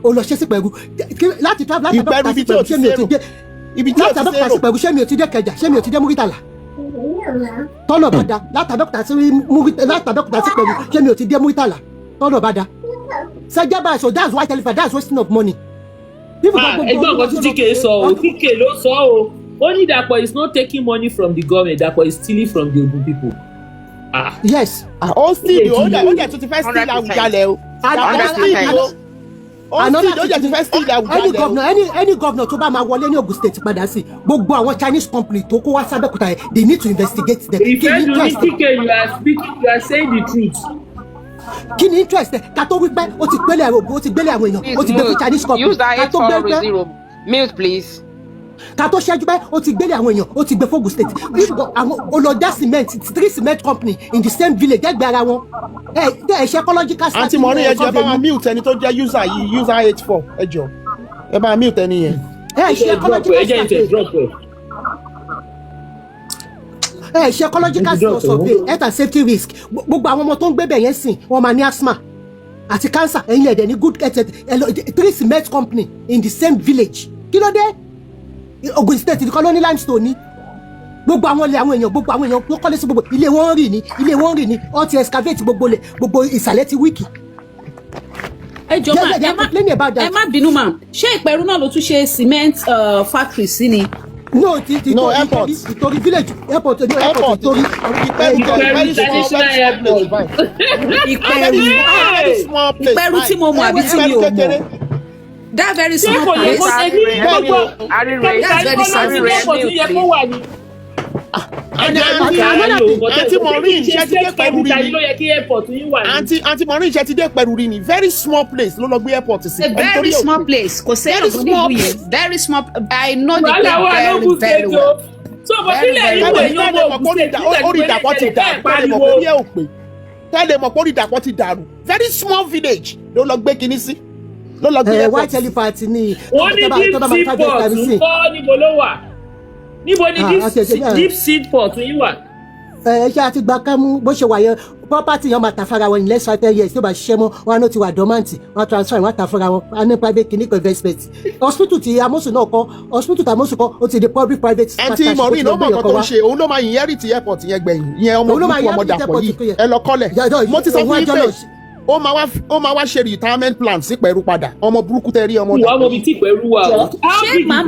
ó lọ ṣe sí Ìpẹ̀rù. Láti travel láti Ìpẹ̀rù, Abẹ́òkúta ibi sí tí ò Ìpẹ̀rù, ti ṣé mi ò ti sérò. dé Ibi tí ò láti ti Abẹ́òkúta sérò. sí Ìpẹ̀rù, ṣé mi ò ti dé Kẹjà? Ṣé mi ò ti dé Múrítàlá? Tọ́nà bá da láti Abẹ́òkúta sí Múrítàlá, láti Abẹ́òkúta sí Ìpẹ̀rù, ṣé mi ò ti dé Múrítàlá? Tọ́nà bá da sẹ́jẹ́ báyìí. So that's white elephant, that's wasting of money. Ah, ẹgbọ́n nǹkan tí TK sọ o. TK ló sọ o. Ó ní Dàpọ̀ is not taking money from the government, Dàpọ̀ is stealing from the Ogun people. Ah. Yes. Ah, ó steal, ó dẹ̀ tún ti fẹ́ steal 100%. Àwùjalẹ̀ o. Dàpọ̀ steal o. Ó steal, ó dẹ̀ tún fẹ́ steal Any Àwùjalẹ̀ o. governor, any governor tó bá máa wọlé ní Ogun State padà sí, gbogbo àwọn Chinese company tó kó wá sábẹ́kúta yẹn, they need to investigate them. Kí ni Ìfẹ́ dùn ní interest? TK, you are speaking, you are saying the truth. Kí ni interest ẹ? Ká tó wí pé ó ti gbélé àwọn Ògùn, ó ti gbélé àwọn èèyàn, ó ti gbé fún Chinese company. Use that Ká eight tó gbé four pé zero. Mute, please. Ká tó ṣẹ́jú pé ó ti gbélé àwọn èèyàn, ó ti gbé fógun state. If àwọn olùdá cement, three cement company in the same village, ẹgbẹ́ ara wọn, ẹ ẹ ṣe ecological Auntie Maureen, ẹ jọ̀ọ́, ẹ bá wa mute ẹni tó jẹ́ user yìí, user 84. Ẹ jọ̀ọ́, ẹ bá wa mute ẹni yẹn. Ẹ ṣe Ẹ drop ẹ, ecological ẹ jẹ́ ìtẹ̀ survey. Drop ẹ. Ẹ ṣe ecological Drop ẹ. survey, health and safety risk. Gbogbo àwọn ọmọ tó ń gbé bẹ̀ yẹn sìn, wọ́n máa ní asthma àti cancer. Ẹ̀yin ẹ̀dẹ̀ ní good health. Three cement company in the same village, kí ló dé? Ogun State nìkan ló ní limestone ní. Gbogbo àwọn ilé àwọn èèyàn, gbogbo àwọn èèyàn ló kọ́lé sí, gbogbo ilé wọn rì ní, ilé wọn rì ní. Wọ́n ti excavate gbogbo ilẹ̀, gbogbo ìsàlẹ̀ ti weak. Ẹ jọ Yeah, ma, yeah, they ẹ are má complaining about that. Ẹ má bínú mà, ṣé Ìpẹ̀rù náà ló tún ṣe cement factory sí ni? No, ti No, Ìtorí airport. Ìtorí village, airport, no, airport. Airport. Ìtorí. Ìpẹ̀rù Ìpẹ̀rù very small, International very small place Airport. báyìí. Ìpẹ̀rù. Very small place. Ìpẹ̀rù tí mo mọ̀ àbí tí mi ò Ìpẹ̀rù kékeré. mọ̀, that very Ṣé small kò yẹ kó place. ṣe ní gbogbo Arire. That's very capital sad. ní airport yẹ kó wà ní? Àǹtí Àǹtí Maureen, ṣé ti dé Ìpẹ̀rù rí ni? Ló yẹ kí airport yín wà ní. Àǹtí Maureen, ṣe ti dé Ìpẹ̀rù rí ni? Very small place ló lọ gbé airport sí. A very small place, kò Very sẹ́yìn tó small nílùú yẹn, very small. I know the Wàhálà wà place very lógún very state o. well. So bó Very, sílẹ̀ very ìwé well. yóò mọ Ògùn state nígbà Orí Dàpọ̀ ti dàrú, tẹ́lẹ̀ mọ̀ pé orí ẹ̀ ò pé, tẹ́lẹ̀ mọ̀ pé orí Dàpọ̀ ti dàrú. Very small village ló lọ gbé kinní sí, ló lọ gbé Ẹ airport white sí. elephant ni. Wọ́n ní deep sea port ń kọ́, níbo ló wà? Níbo ni Ah, àti ẹ̀ṣẹ̀ náà. deep sea port yín wà? Ẹ ṣe àti gba kámú bó ṣe wà yẹn. Property yẹn máa ta fara wọn in less than 10 years. Tó bá ṣiṣẹ́ mọ́ wọn á ní ó ti wà dormant, wọn á transfer, wọn á ta fara wọn, á ní private clinic investment. Hospital ti Amosu náà kọ́, hospital ti Amosu kọ́, ó ti di public private Àǹtí partnership. Maureen, Ó ó ti mọ̀ lọ gbé nǹkan tó ọkọ̀ ń ṣe. Òun ló máa inherit airport yẹn gbẹ̀yìn yẹn, ọmọ Òun ló máa burúkú, ọmọ inherit Dàpọ̀ airport yìí. yẹn. Ẹ lọ kọ́lẹ̀. Mo ti sọ Òun fún yín àjọ pé lọ ó máa wá ṣe retirement plan sí Ìpẹ̀rù padà. Ọmọ burúkú tẹ rí, ọmọ Ìwà Dàpọ̀ ọmọ bíi tí Ìpẹ̀rù wà o. Ṣé màá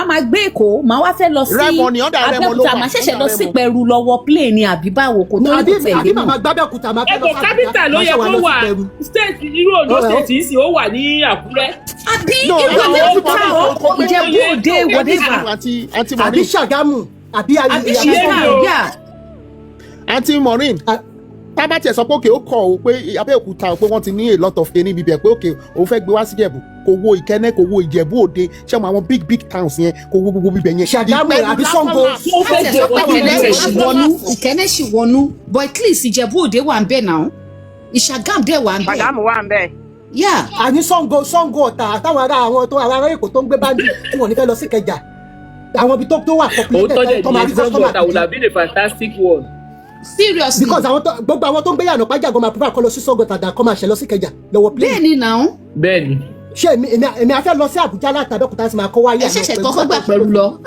máa gbé Èkó, màá wá fẹ́ lọ sí Rẹ́mọ ni, under Rẹ́mọ ló Abẹ́òkúta, wà, màá ṣẹ̀ṣẹ̀ under lọ sí Rẹ́mọ. Ìpẹ̀rù lọ́wọ́ plane ni àbí báwo? Kò tó Àbí kò tẹ̀lé àbí mọ̀. màmá gbábẹ́òkúta, máa fẹ́ lọ Ẹ̀kọ́ sí capital ló Àbújá, yẹ máa ṣe wà kó lọ sí wà. Ìpẹ̀rù. State irú Ondo Ọ̀rẹ́, state yìí sì ó wà ní Àkúrẹ́. Àbí No, irú àǹtí Abẹ́òkúta, Maureen, kò pé Ìjẹ̀bú Òde, whatever. Àǹtí Àbí Maureen, Ṣàgámù, àbí Àbí Ṣé Ṣàgámù, o? yeah. Àǹtí Maureen, tá bá tiẹ̀ sọ pé òkè ó kọ̀ ọ́ pé Abẹ́òkúta, pé wọ́n ti ní a lot of ní ibibẹ̀, pé òkè òun fẹ́ gbé wá sí Ìjẹ̀bú, kò wo Ìkẹ́nẹ́, kò wo Ìjẹ̀bú Òde, ṣé mo àwọn big big towns yẹn, kò wo gbogbo bíbẹ̀ yẹn. Ṣàgámù Ìpẹ̀rù àbí lásán Ṣàngó. lásán. Ó fẹ́ Láti jẹ ẹ̀ sọ pé wọ́n Ìkẹ́nẹ́ ti ṣì wọnú, Ìkẹ́nẹ́ ṣì wọnú, but at least Ìjẹ̀bú Òde wà ń bẹ̀ náà, Ìṣàgàm dẹ̀ wà ń bẹ̀. Ṣàgámù wà ń bẹ̀. Yeah. Àní Ṣàngó, Ṣàngó Ọ̀tà, àtàwọn ará àwọn tó àwọn ará Èkó tó ń gbé báńdì tí wọ́n ní fẹ́ lọ sí Ìkẹjà, àwọn ibi tó wà Òótọ́ populated dẹ̀ tó máa ní rí Sango customer Ọ̀tà would gidi. have been a fantastic one. Seriously. Because àwọn tó gbogbo àwọn tó ń gbé yànnà pàjá gan máa prefer kọ́ lọ sí Ṣàngó Ọ̀tà kọ́ máa ṣe lọ sí Ìkẹjà lọ́wọ́ plane. Bẹ́ẹ̀ ni náà. Bẹ́ẹ̀ni. Ṣé èmi afẹ́ lọ sí Àbújá láti Abẹ́òkúta sì máa kọ́ wáyé Ẹ ṣẹ̀ṣẹ̀ kọ́kọ́ gbà pẹ̀lú lọ.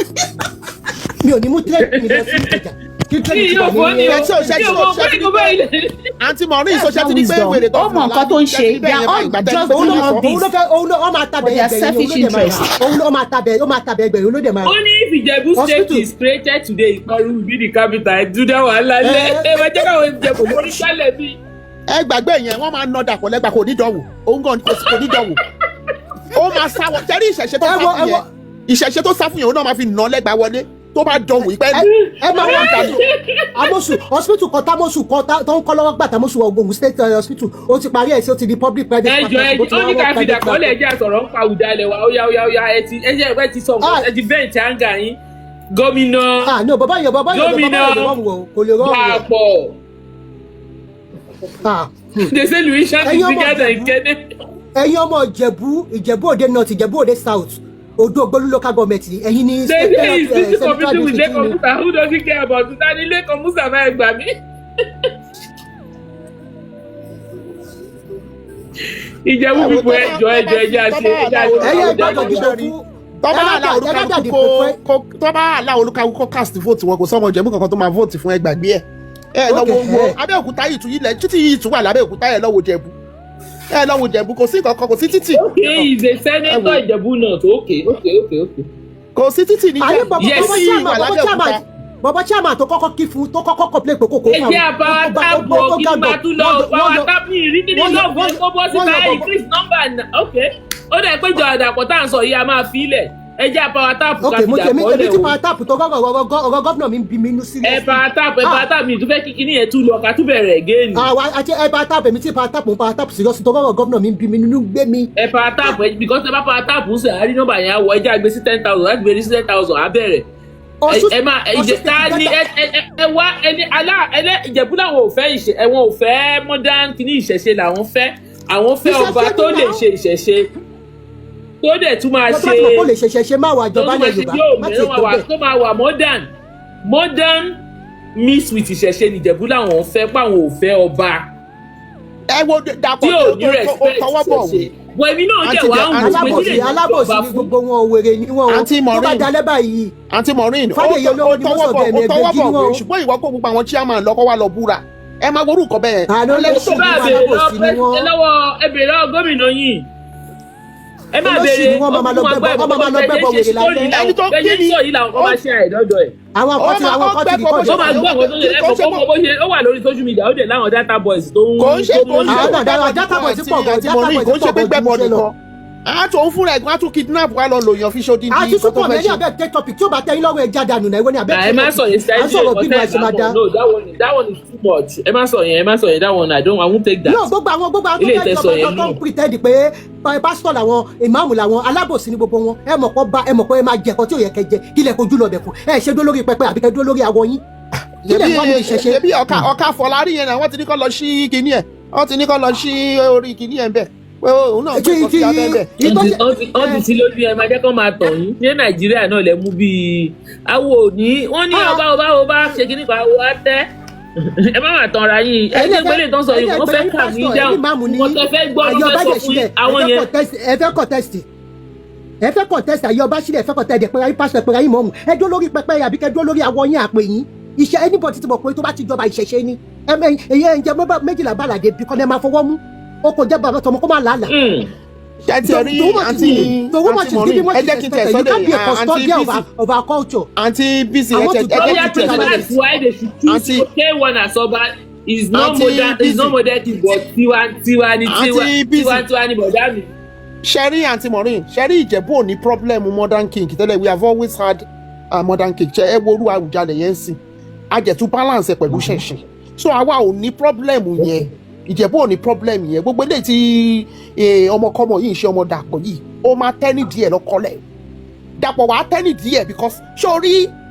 Mi ò ní mú train mi lọ sí Ìkẹjà kí train Tí ti yóò wà fọ́ ní ni o. Ẹ tí ò ṣe Tí tí o ò mọ̀ ṣe pé ti kò ní pé bẹ́ẹ̀ lè. Àǹtí Maureen, sọ ṣe ti ní pé Wisdom. wèrè Ó mọ nǹkan tó ń ṣe. They are all just Òun ló doing all òun this ló fẹ́, òun ló ó máa for tabẹ̀ their ẹgbẹ̀yìn, òun selfish ló dẹ̀ máa rà. interest. Òun ló ó máa tabẹ̀ ẹgbẹ̀yìn, òun ló dẹ̀ máa rà. Ó ní if Ìjẹ̀bú state Hospital. is created today, Ìpẹ̀rù will be the capital. Ẹ dúdú wàhálà lẹ́. Ẹ Ẹ máa jẹ́ káwọn Ìjẹ̀bú orí sálẹ̀ bí. Ẹ gbàgbé yẹn, wọ́n máa nà Dàpọ̀ lẹ́gbàá, kò ní dánwò. Òun gan kò ní dánwò, ó máa sáwọ tẹ́rí ìṣẹ̀ṣe tó Ẹ sá wo fún ẹ wo yẹn, ìṣẹ̀ṣe tó sá fún yẹn, òun náà máa fi nà lẹ́gbàá wọlé tó bá dánwò ìpẹ́. Ẹ ẹ máa wá Amosu hospital kan támọ́sù kan tó ń kọ́ lọ́wọ́ gbà, támọ́sù Ogun State hospital, ó ti parí ẹ̀ sí, ó ti di public private Ẹ jọ ẹ partnership, ó ti ó wá ní wọ ká fi private dàpọ̀ lẹ̀ jẹ́ àsọ̀rọ̀ ń pa Àwùjalẹ̀ wa. Ó yá, ó yá, ó yá, ẹ ti ẹ jẹ́ ẹ ti sọ nǹkan, ẹ ti vent anger yín. Gómìnà Ah no, bàbá yẹn, bàbá yẹn, bàbá Gómìnà yẹn lè rọrùn o, kò lè rọrùn o. Dàpọ̀. Ah, They say Louisiana is Ẹ̀yin ọmọ bigger than Ìjẹ̀bú. Ikene. Ẹ̀yin ọmọ Ìjẹ̀bú, Ìjẹ̀bú Òde North, Ìjẹ̀bú Òde South, Odò Ògbólú local government, ẹ̀yin ní They say he's busy central competing with district Lekan ní. Musa. Who doesn't care about it? Tani Lekan Musa máa gbà mí. Ìjẹ̀bú Ẹ wo people, ẹjọ́ ẹjọ́ ẹjọ́ àṣẹ ẹjọ́ àṣẹ. Ẹ̀yin ẹ gbọ́dọ̀ dìbò fún tọ́ba ẹ má àlà ẹ má olúkálukú dìbò kó fún kó tọ́ba àlà olúkálukú kó cast vote wọn, kò sọ́mọ Ìjẹ̀bú kankan tó máa vote fún, ẹ gbàgbé ẹ. Ẹ lọ wo Okay, wo ẹ. Abẹ́òkúta yìí tún ilẹ̀ títí yìí tún wà lábẹ́òkúta. Ẹ lọ wo Jẹ̀bú, ẹ lọ wo Jẹ̀bú, kò sí nǹkan kan, kò sí títì. Okay, he's a senator Ìjẹ̀bú North. Okay. Kò sí títì ní Àní Jẹ̀bú. bọ̀bọ̀ Yes. bọ̀bọ̀ chairman Wà bọ̀bọ̀ chairman lábẹ́òkúta. Bọ̀bọ̀ chairman tó kọ́kọ́ kí fún, tó kọ́kọ́ complain pé kókó Ẹ jẹ́ àbáwá tábù ọ kí n máa tún lọ power tap ní ìrí kí ni love yẹn kó bọ́ síta, increase number na. Okay. Ó dẹ̀ pé jọ àdàpọ̀ tá à ń sọ yìí, a máa fi ilẹ̀. Ẹ jẹ́ àpower tap ká Ok, fi mo ti èmi dàpọ̀ èmi lẹ̀ tí o. power tap tó gọ́gọ́ ọ̀rọ̀ governor mi ń bí mi inú Ẹ seriously. power tap, ẹ power tap, mi tún fẹ́ kí kíní yẹn tún lọ ká tún bẹ̀rẹ̀ again. Àwa àti ẹ power tap, èmi tí power tap, mo power tap serious tó gọ́gọ́ governor mi ń bí mi nínú gbé mi. Ẹ power tap ẹ, because ẹ bá power tap ń sẹ àárín nọ́mbà yẹn á wọ, ẹ jẹ́ àgbé sí 10,000, láti gbé sí 10,000 á bẹ̀rẹ̀. Ọ̀ṣun Ẹ máa ẹ Ọ̀ṣun ìjẹ ta State ni ẹ ẹ ẹ ẹ wá ẹni alá ẹlẹ Ìjẹ̀bú làwọn ò fẹ́ ìṣe, ẹ̀wọ̀n ò fẹ́ modern kìíní, ìṣẹ̀ṣe làwọn fẹ́. Àwọn fẹ́ ọba Ìṣẹ̀ṣe tó ni lè now. ṣe ìṣẹ̀ṣe, tó dẹ̀ tún máa Tó ṣe bá ti mọ̀ pé ó lè ṣẹ̀ṣẹ̀ ṣe, má wà tó jọba tún máa ilẹ̀ ṣe Yorùbá yóò má ti mìíràn tó wà bẹ́ẹ̀. tó máa wà modern, modern mix with ìṣẹ̀ṣe nìjẹ̀bú làwọn fẹ́, páwọn ò fẹ́ ọba Ẹ wo Dàpọ̀ tí ò tó ní tó respect tọwọ́ bọ̀ wé ìṣẹ̀ṣe. Bọ̀ èmi náà dẹ̀ Àǹtí wá ń wò pé Alábòsí, kí lè alábòsí jọba ni fún. gbogbo wọn, wèrè ni wọn o. Àǹtí Tó bá Maureen. dalẹ́ báyìí, Àǹtí Maureen, ó Fádèyí olówó ni tọwọ́ wọ́n sọ bọ̀, bẹ́ẹ̀ ó ni, ẹgbẹ́ tọwọ́ jí bọ̀ ni wọ́n wé o. ṣùgbọ́n ìwọ kó gbogbo àwọn chairman lọ́kọ́ wá lọ búra, ẹ máa worú nǹkan bẹ́ẹ̀. Àná Alẹ́ olóṣì tó ni Bá wọ́n, a béèrè alábòsí ni lọ́wọ́ wọ́n. lọ́wọ́, ẹ béèrè lọ́wọ́ gómìnà yìí, ẹ má Olóṣì béèrè. ni wọ́n, máa lọ gbẹ́bọ, wọ́n máa lọ gbẹ́bọ wèrè lálẹ́. Ẹni tó bẹ́ẹ̀ kí ṣe ni? sọ yìí làwọn kan máa ṣe àìdọ́dọ̀ ẹ̀. Àwọn kan ti Ó àwọn kan ti gbẹ́bọ bó record. ṣe Ó máa gbọ́ nǹkan tó ṣe kò ń ṣe ẹ̀kọ́ bó ṣe ó wà lórí social media, ó dẹ̀ láwọn data boys tó ń Kò ń ṣe tó ń kò ń ṣe Àwọn náà dára, gbẹ́bọ data boys nìkan, pọ̀ gan, àǹtí data Maureen, boys kò ń ṣe pọ̀ pé gan gbẹ́bọ ju iṣẹ́ lọ. nìkan, á tó ń fúnra ẹ̀gbọ́n, á tún kidnap wa lọ lòyàn fi ṣódìdí Àti nǹkan tó súpọ̀ fẹ́ mẹ́rin ṣe. abẹ́ take topic tí ó bá tẹ́ yín lọ́rùn, ẹ jáde ànú náà, ìwọ ni abẹ́ Ẹ take má sọ topic. yẹn. À ń sọ̀rọ̀ bí ìlú àṣẹ máa dá. No, that one is too much. Ẹ má sọ yẹn, ẹ má sọ yẹn. That one, I won't take that. No, gbogbo àwọn tó Ilé fẹ́ ìtẹ̀sọ̀ jọba yẹn tó ń nù. pretend pé pásítọ̀ làwọn, ìmáàmù làwọn, alábòsí ní gbogbo wọn. Ẹ mọ̀ pé bá ẹ mọ̀ pé ẹ máa jẹ̀kọ́ tí ò yẹ kẹ́ jẹ, kí lẹ kojú lọ bẹ̀ fún ẹ ṣe dúró lórí pẹpẹ àbí kẹ́ dúró lórí awọ yín, kí lẹ wá níbi ìṣẹ̀ṣe. Ṣebí ọkà Fọlárí yẹn náà, wọ́n ti ní kó lọ sí kinní ẹ̀, wọ́n ti ní kó lọ sí orí kinní ẹ̀ ń bẹ̀ pé òun náà gbé nǹkan sí abẹ́ bẹ̀. Wọ́n ti sí lójú, ẹ máa jẹ́ kó máa tọ̀ yín ní Nàìjíríà náà lẹ mú bíi awo òní wọ́n ní ọba ọba ọba ṣe kíní kan, awo á tẹ́. Ẹ má máa tanra yín. Ẹ ní ìpínlẹ̀ tó ń sọ yìí, wọ́n fẹ́ kà mí dáhùn, wọ́n tẹ fẹ́ gbọ́ ló fẹ́ sọ fún yín àwọn yẹn. Ẹ fẹ́ contest, ẹ fẹ́ contest, àyè ọba sílẹ̀, ẹ fẹ́ contest, ẹ pẹ̀lú ayé pásítọ̀, ẹ pẹ̀lú ayé mọ̀ọ́mù, ẹ dúró lórí pẹpẹ àbí kẹ́ dúró lórí awọ yín, àpè yín iṣẹ́. Anybody ti mọ̀ pé tó bá ti jọba, ìṣẹ̀ṣe ni èyí ẹ̀ ń jẹ méjìlá bàlàdé bí kọ́ni ẹ máa fọwọ́ mú ó kò jẹ́ bàbá tọmọ kó má làálàá. Ṣé ti rí àǹtí àǹtí Maureen, ẹ jẹ́ kí n tẹ̀ You can't be a sọ́dọ̀ àǹtí custodian Bísí of our culture. Àǹtí Bísí, ẹ jẹ́ ẹ jẹ́ kí n tẹ̀ sọ́dọ̀. That's why they should choose K1 as ọba is not Aunty modern, is not Bísí. modern king, but tiwa tiwa ni tiwa. Aunty Bísí. Tiwa tiwa ni bọ̀dá mi. Ṣẹ́rí àǹtí Maureen, ṣẹ́rí Ìjẹ̀bú ò ní problem modern king tẹ́lẹ̀. We have always had a modern king. Ṣe ẹ wo orú Àwùjalẹ̀ yẹn ń sìn, àjẹtú balance ẹ pẹ̀lú ṣẹ̀ṣẹ̀, so àwa ò ní problem yẹn. Ìjẹ̀bú ò ní problem yẹn. Gbogbo eléyìí tí ọmọkọ́mọ yìí ń ṣe, ọmọ Dàpọ̀ yìí, ó máa tẹ́ nídìí ẹ̀ lọ́kọ́lẹ̀. Dàpọ̀ wàá tẹ́ nídìí ẹ̀, because sórí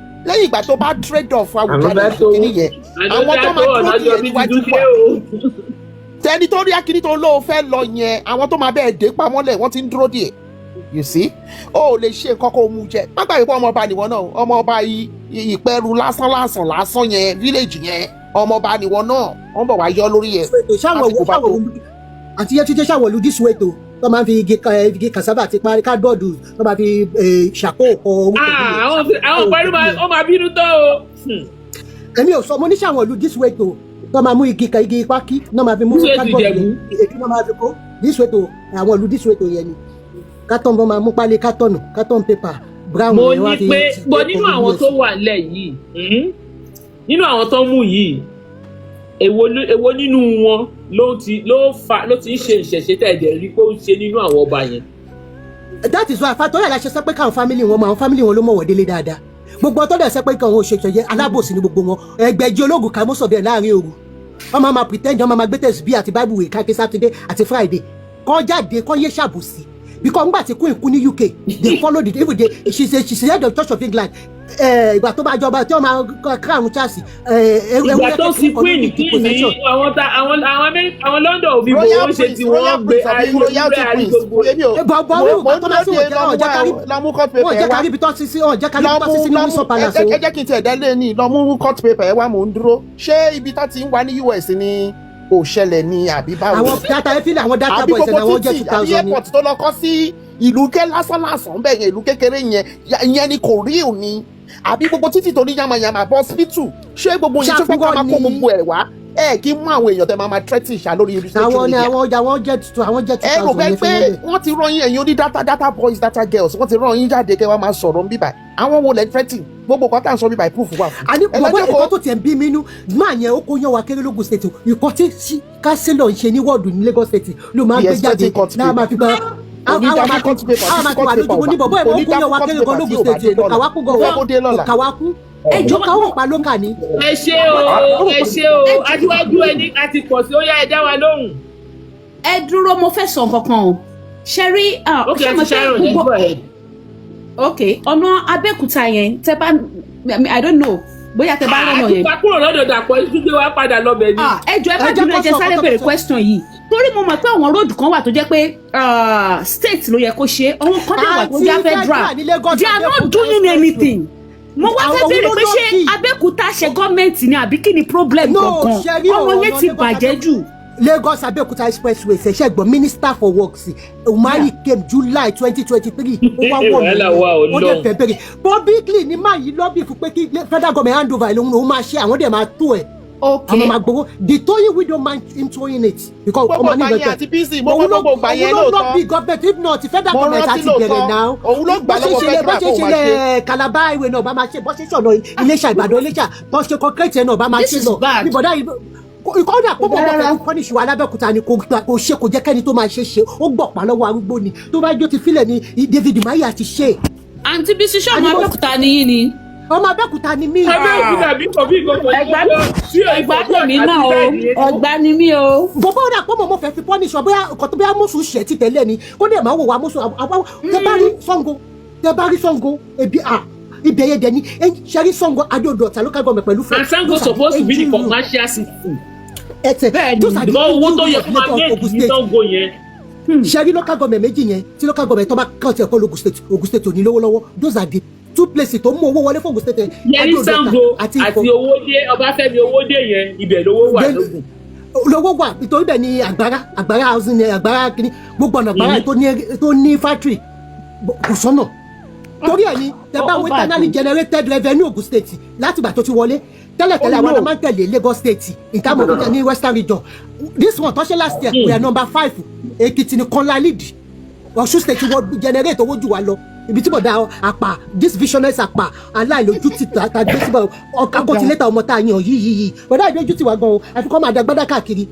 lẹ́yìn ìgbà tó bá trade off Àwùjalẹ̀ kìíní yẹn, àwọn tó máa dúró díẹ̀ níwájú wà tẹni tó rí akíní tó lóo fẹ́ lọ yẹn, àwọn tó máa bẹ́ẹ̀ dé pamọ́lẹ̀, wọ́n ti ń dúró díẹ̀. You see, o ò lè ṣe nǹkan kó o mú jẹ. Má gbàgbé pé ọmọ ọba nìwọ náà, ọmọ ọba Ìpẹ́rù lásán lásán lásán yẹn, village yẹn, ọmọ ọba nìwọ náà. Wọ́n bọ̀ wá yọ lórí ẹ̀ Ṣáwọn lásìkò bá tó. ṣáwọn àti yẹn títí ṣáwọn lu this way tó tó máa ń fi igi cassava àti parí cardboard tó máa fi ṣàkó orúkọ Ah, àwọn pẹ̀lú wọ́n máa bínú tó o. Èmi ò sọ, mo ní ṣàwọn lu this way tó tó máa mú igi kan, igi pákí náà máa fi mú This way to cardboard Ìjẹ̀bú. yẹn, èyí náà máa fi kó this way tó àwọn ìlú this way tó yẹn ni carton bọ́ máa mú pálí carton, carton paper brown Mo yẹn wá ní fi pé bọ́ nínú àwọn tó wà nílẹ̀ yìí, nínú àwọn tó mú yìí, èwo nínú wọn ló ti ló fa ló ti ń ṣe ìṣẹ̀ṣe tẹ̀dẹ̀ rí pé ó ń ṣe nínú àwọn ọba yẹn? That is why fatọ́yà la ṣe sọ pé káwọn family wọn mọ àwọn family wọn ló mọ̀ wọ́n délé dáadáa. Gbogbo ọtọ́ dẹ̀ sọ pé káwọn òṣèṣe yẹn, alábòsí ni gbogbo wọn. Ẹgbẹ̀jì ológun kan mọ́sọ̀ bẹ́ẹ̀ láàrin òru, wọ́n máa ma pretend, wọ́n máa ma gbé tẹ̀sí bí àti bible wèé káàkiri Saturday àti Friday, kọ́ jáde, kọ́ yé ṣàbòsí, because ngbà tí queen kú ní UK, they follow the even they she's the head of Church of England. Ìgbà tó bá jọba tí wọ́n máa crown Charles. Ìgbà tó sí queen, queen ní àwọn ta àwọn Amẹ́ríkà, àwọn London òbí bò Royal ó ṣe prince tí royal wọ́n gbé prince àbí royalty prince, èmi ò Bọ̀ mo wíwù mo tó bá sí ń wọn jẹ́ kárí lọ mú court paper wọn ẹ jẹ́ wá. kárí ibi tó ti sí, wọn jẹ́ kárí ibi tó ti sí ní lọ mú Windsor Palace ẹ o. Ẹ jẹ́ kí n tiẹ̀ délé ní lọ mú court paper ẹ wá. Mò ń dúró. Ṣé ibi tá ti ń wá ní US ni kò ṣẹlẹ̀ ni àbí báwo? Àwọn data efile, àwọn data Àbí boys ẹ̀ gbogbo àwọn jẹ́ títì two àbí thousand ni. airport tó lọ kọ́ sí ìlú ké lásán lásán bẹ́ẹ̀ yẹn, ìlú kékeré yẹn, ìyẹn ni kò rí òní, àbí gbogbo títì tó ní yamayama, bọ́ hospital, ṣé gbogbo yẹn tó fẹ́ ká máa kó Ṣàkúrọ̀ ni. gbogbo ẹ̀ wá ẹ kí mú àwọn èèyàn tẹ máa threaten ṣá lórí social Àwọn ni media. àwọn àwọn jẹ́ two, àwọn jẹ́ two Ẹ rò thousand bẹ́ẹ̀ yẹn pé fi wọ́n lẹ̀. wọ́n ti rán yín, ẹ̀yin oní data boys, data girls, wọ́n ti rán yín jáde kẹ́ wá máa sọ̀rọ̀ ń bíbà. Àwọn wo lẹ́ threaten? Gbogbo kan tá à ń sọ bíbà, proof wà fún. Àní Ẹ bọ̀bọ̀ lọ́jọ́ ìkọ́ tó tiẹ̀ ń bí mi inú máa yẹn, ó kó yan wa kéré lógun State o. Ìkọ́ tí councillor ń ṣe ní wọ́ọ̀dù ní Lagos State ló máa ń He gbé jáde expecting court náà máa fi gba Kò ní dá fún court paper àwọn tí máa fi court wà paper lójú mo ní ò bá bọ̀bọ̀ ẹ̀ kò ó ní kó dá yan fún wa court kéré gan paper tí lógun ò bá State dé o, kò lọ́la. kàwá kú gan Ó fẹ́ kó dé o, kò lọ́la. kàwá kú Ẹ jọ̀ọ́. kò káwọ́ pa ló kà ní. Ẹ ṣé o, ẹ ṣé o, aṣíwájú ẹni àti pọ̀ sí, ó yá, ẹ dá wa lóhùn. Ẹ dúró, mo fẹ́ sọ nǹkan kan o. Ṣe rí Ok, ṣé àti mo fẹ́ Sharon, ẹ go ahead. Ok, ọ̀nà Abẹ́òkúta yẹn, tẹ bá, I don't know bóyá tẹ bá rọ̀nà yẹn. Àtùpà kúrò lọ́dọ̀ Dàpọ̀, ikú gbé wa padà lọ́bẹ̀ ni. Ah, ẹ jọ̀ọ́, ẹ má Ẹ jẹ́ bínú, kó ẹ jẹ́ sọ, sáré kó béèrè sọ. question yìí, torí mo mọ̀ pé àwọn road kan wà tó jẹ́ pé state ló yẹ kó ṣe, àwọn kan dẹ̀ wà tó Àti jẹ́ federal. federal ní Lagos, They are not Abẹ́òkúta doing express. anything. Mo wá fẹ́ Àwọn béèrè pé ṣé olódò Abẹ́òkúta ṣe gọ́ọ̀mẹ̀ntì ni àbí kí ni problem No, gangan? ṣe rí Ọmọ ọ̀rọ̀ yẹn ti Lagos bàjẹ́ jù. Lagos Abeokuta Expressway ṣẹ̀ṣẹ̀ gbọ́, Minister for Works Umahi came July 2023, ó wá wọ̀ mí, Wàhálà wà. ó dẹ̀ Ọlọ́run. fẹ́ bẹ̀rẹ̀ publicly ní máa yí lobby fún pé kí federal government hand over ìlú òun, máa ṣe, àwọn dẹ̀ máa tó ẹ̀, àwọn máa gbowó. The towing, we don't mind him towing it because Gbogbo ọmọ ìgbà ní yẹn àti BC, mo òun gbọ́ ló gbogbo ìgbà yẹn òun ló lóòótọ́. lobby government. If not, federal Mo government rántí àti bẹ̀rẹ̀ lóòótọ́. náà. Òun ló gbà Bó ṣe lọ́wọ́ ṣe lẹ bó federal ṣe kó ṣe máa lẹ Calabar highway náà bá máa ṣe, bó ṣe ṣọ̀nà Iléṣà, Ìbàdàn, Iléṣà tó ṣe concrete yẹn náà bá máa This ṣe is lọ bad. ní bọ̀dá yìí. Kódà kó mọ̀ mọ̀ fẹ́ punish wa Alábẹ́òkúta ni, kò gbà, kò ṣe, kò jẹ́ kẹ́ni tó máa ṣe ṣe, ó gbọ̀pá lọ́wọ́ arúgbó ni. Tó bá jó ti fílẹ̀ ni David Umahi àti ṣe. Àǹtí Bísí, ṣọ́ọ̀mù Abẹ́òkúta ni yín ni? Ọmọ Abẹ́òkúta ni mí. Abẹ́òkúta bí kò bí kò Ẹ̀gbá lèmi náà o, Ẹ̀gbá ni mí o. Bọ́bọ́ ó dà pé mọ̀ mọ̀ fẹ́ fi punish wa, bóyá nǹkan tó bóyá mùsùn ṣẹ̀ ti tẹ̀lé ni, kó dẹ̀ máa wò wá mùsùn àwọn. Tẹ bá rí Ṣàngó, tẹ bá rí Ṣàngó, ebi à ibẹ̀ yẹn dẹ̀ ni ṣẹ́rí Ṣàngó, Adó-Odò Ọ̀tà local government pẹ̀lú And Sango supposed to be the commercial city. Ẹsẹ̀ those are the Because owó tó yẹ kó máa of Ogun make ní State. Sango yẹn. Ṣẹ́rí local government méjì yẹn, tí local government tó bá kàn tiẹ̀ kọ́ l'Ogun State, Ogun State ò ní lówó lọ́wọ́. Those are the two places tó mú owó wọlé fún Ogun State yẹn. Yẹrí Adó-Odò Ọ̀tà Sango àti àti Ifọ̀. Owódé, Ọbáfẹ́mi Owódé yẹn, ibẹ̀ lówó wà lógun. Lówó wà nítorí bẹ́ẹ̀ ni Àgbára, Àgbára housing ni, Àgbára kìíní, gbogbo ọ̀nà Àgbára tó ní factory kò sọ́nà. Torí ẹ̀ ni tẹ bá Ó wo bad. internally generated revenue Ogun State látìgbà tó ti wọlé tẹ́lẹ̀tẹ́lẹ̀, àwọn Oh, no. máa ń tẹ̀lé Lagos State in terms of ní Western Region. This one tó ṣe last year, we are number 5, Èkìtì nìkan la lead. Ọ̀ṣun State wọ́n generate owó jù wá lọ. Ibi tí bọ̀dá àpà, this visionless àpà aláìlójútì tá a gbé síbẹ̀, ọkà kọ́tìlétà ọmọ tá a yàn yìí yìí yìí, bọ̀dá ìdójútì wa gan o, àfi kọ́ máa dàgbádá káàkiri.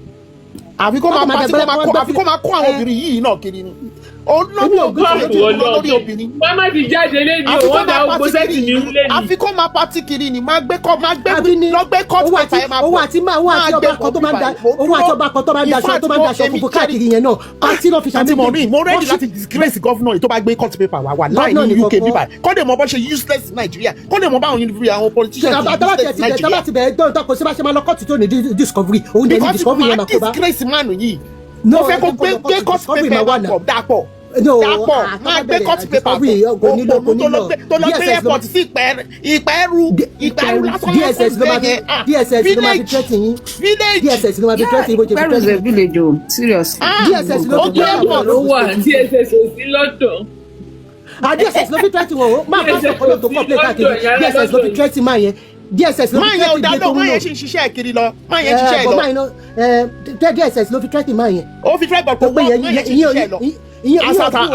Àfi kó máa Wọ́n máa pati kó dàgbà máa wọ́n kó, àfi kó máa kó àwọn obìnrin yìí náà kiri ni. Òun ló Èmi ní ò ògùn gbọ́ tó lójú lórí obìnrin. Wọ́n má ti jáde lẹ́ni o, Àfi kó wọ́n da máa ogbó pati sẹ́ẹ̀tì kiri ní ilé ni. Àfi kó máa party kiri ni, máa gbé kọ́, máa gbé Àbí ni lọ gbé court owó paper àti ẹ máa owó bọ̀. àti máa owó àti Máa gbé ọba kan tó máa ń da bọ̀ bíbá. owó àti ọba kan tó máa ń daṣọ, tó máa ń daṣọ funfun káàkiri yẹn náà, party náà fi ṣàmì. Àti Maureen, mo ready láti disgrace governor yìí tó bá gbé court paper wá wà láì Governor ní nìkan UK kọ́. bíbá kọ́ lè mọ bó ṣe useless ní Nàìjíríà, kọ́ lè mọ báwọn yìí àwọn politicians ṣe Tábà useless ní tiẹ̀ ti bẹ̀rẹ̀, tábà Nàìjíríà. ti bẹ̀rẹ̀ dọ́ọ̀tọ̀, kò sí bá ṣe máa lọ kóòtù tó ní discovery òun dẹ̀ ní Because discovery yẹn máa máa kó bá. disgrace man yìí. No, Mo fẹ́ kó ẹ gbé jẹ́ kó lọ gbé court, court discovery paper máa wà máa náà. pọ̀ dàpọ̀ No, dàpọ̀ ah, máa gbé tábà court bẹ̀rẹ̀ paper discovery pọ̀ kò nílò, kò òpònú tó lọ nílò. gbé tó lọ gbé DSS ló airport sí Ìpẹ́rù, Ìpẹ́rù, Ìpẹ́rù lásán DSS ló máa fi yẹn. Ah, DSS ló máa fi village threaten yín. Village. DSS ló máa fi threaten yín bó ṣe fi Where is the threaten yín. village o? Seriously. Ah, DSS ló ó fi gbé threaten airport. Ló wà, DSS ò sí lọ́dọ̀. Ah, DSS ló fi threaten wọn o. Máa bá sọ̀kọ́ ló tó complain káàkiri, DSS ló fi threaten máa yẹn, DSS ló fi Máa yẹn ò threaten dá gbé tó lóhùn, máa ń yẹn lò. ṣì ń ṣiṣẹ́ kiri lọ, máa yẹn ń ṣiṣẹ́ Bọ̀ lọ. máa yẹn náà, DSS ló fi threaten máa yẹn. Ó fi threat bọ̀ kó Tó pé wọ́n yẹn máa yẹn ṣì ń ìyẹn ṣiṣẹ́ lọ. ìyẹn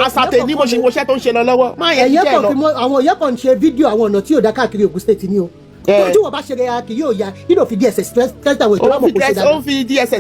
Àsàtẹ̀ ní mo ṣe woṣẹ́ tó ń ṣe lọ lọ́wọ́, máa yẹn ẹ̀yẹ́ ṣiṣẹ́ kan lọ. fi mọ́ àwọn ẹ̀yẹ́ kan ṣe fídíò àwọn ọ̀nà tí yóò dá káàkiri Ogun State ni o. Tí wọ́n bá ṣe rẹ̀ kì yóò ya kí ló fi DSS threaten àwọn ètò Ó àmọ̀ fi kò ṣe ó dáadáa. fi DSS.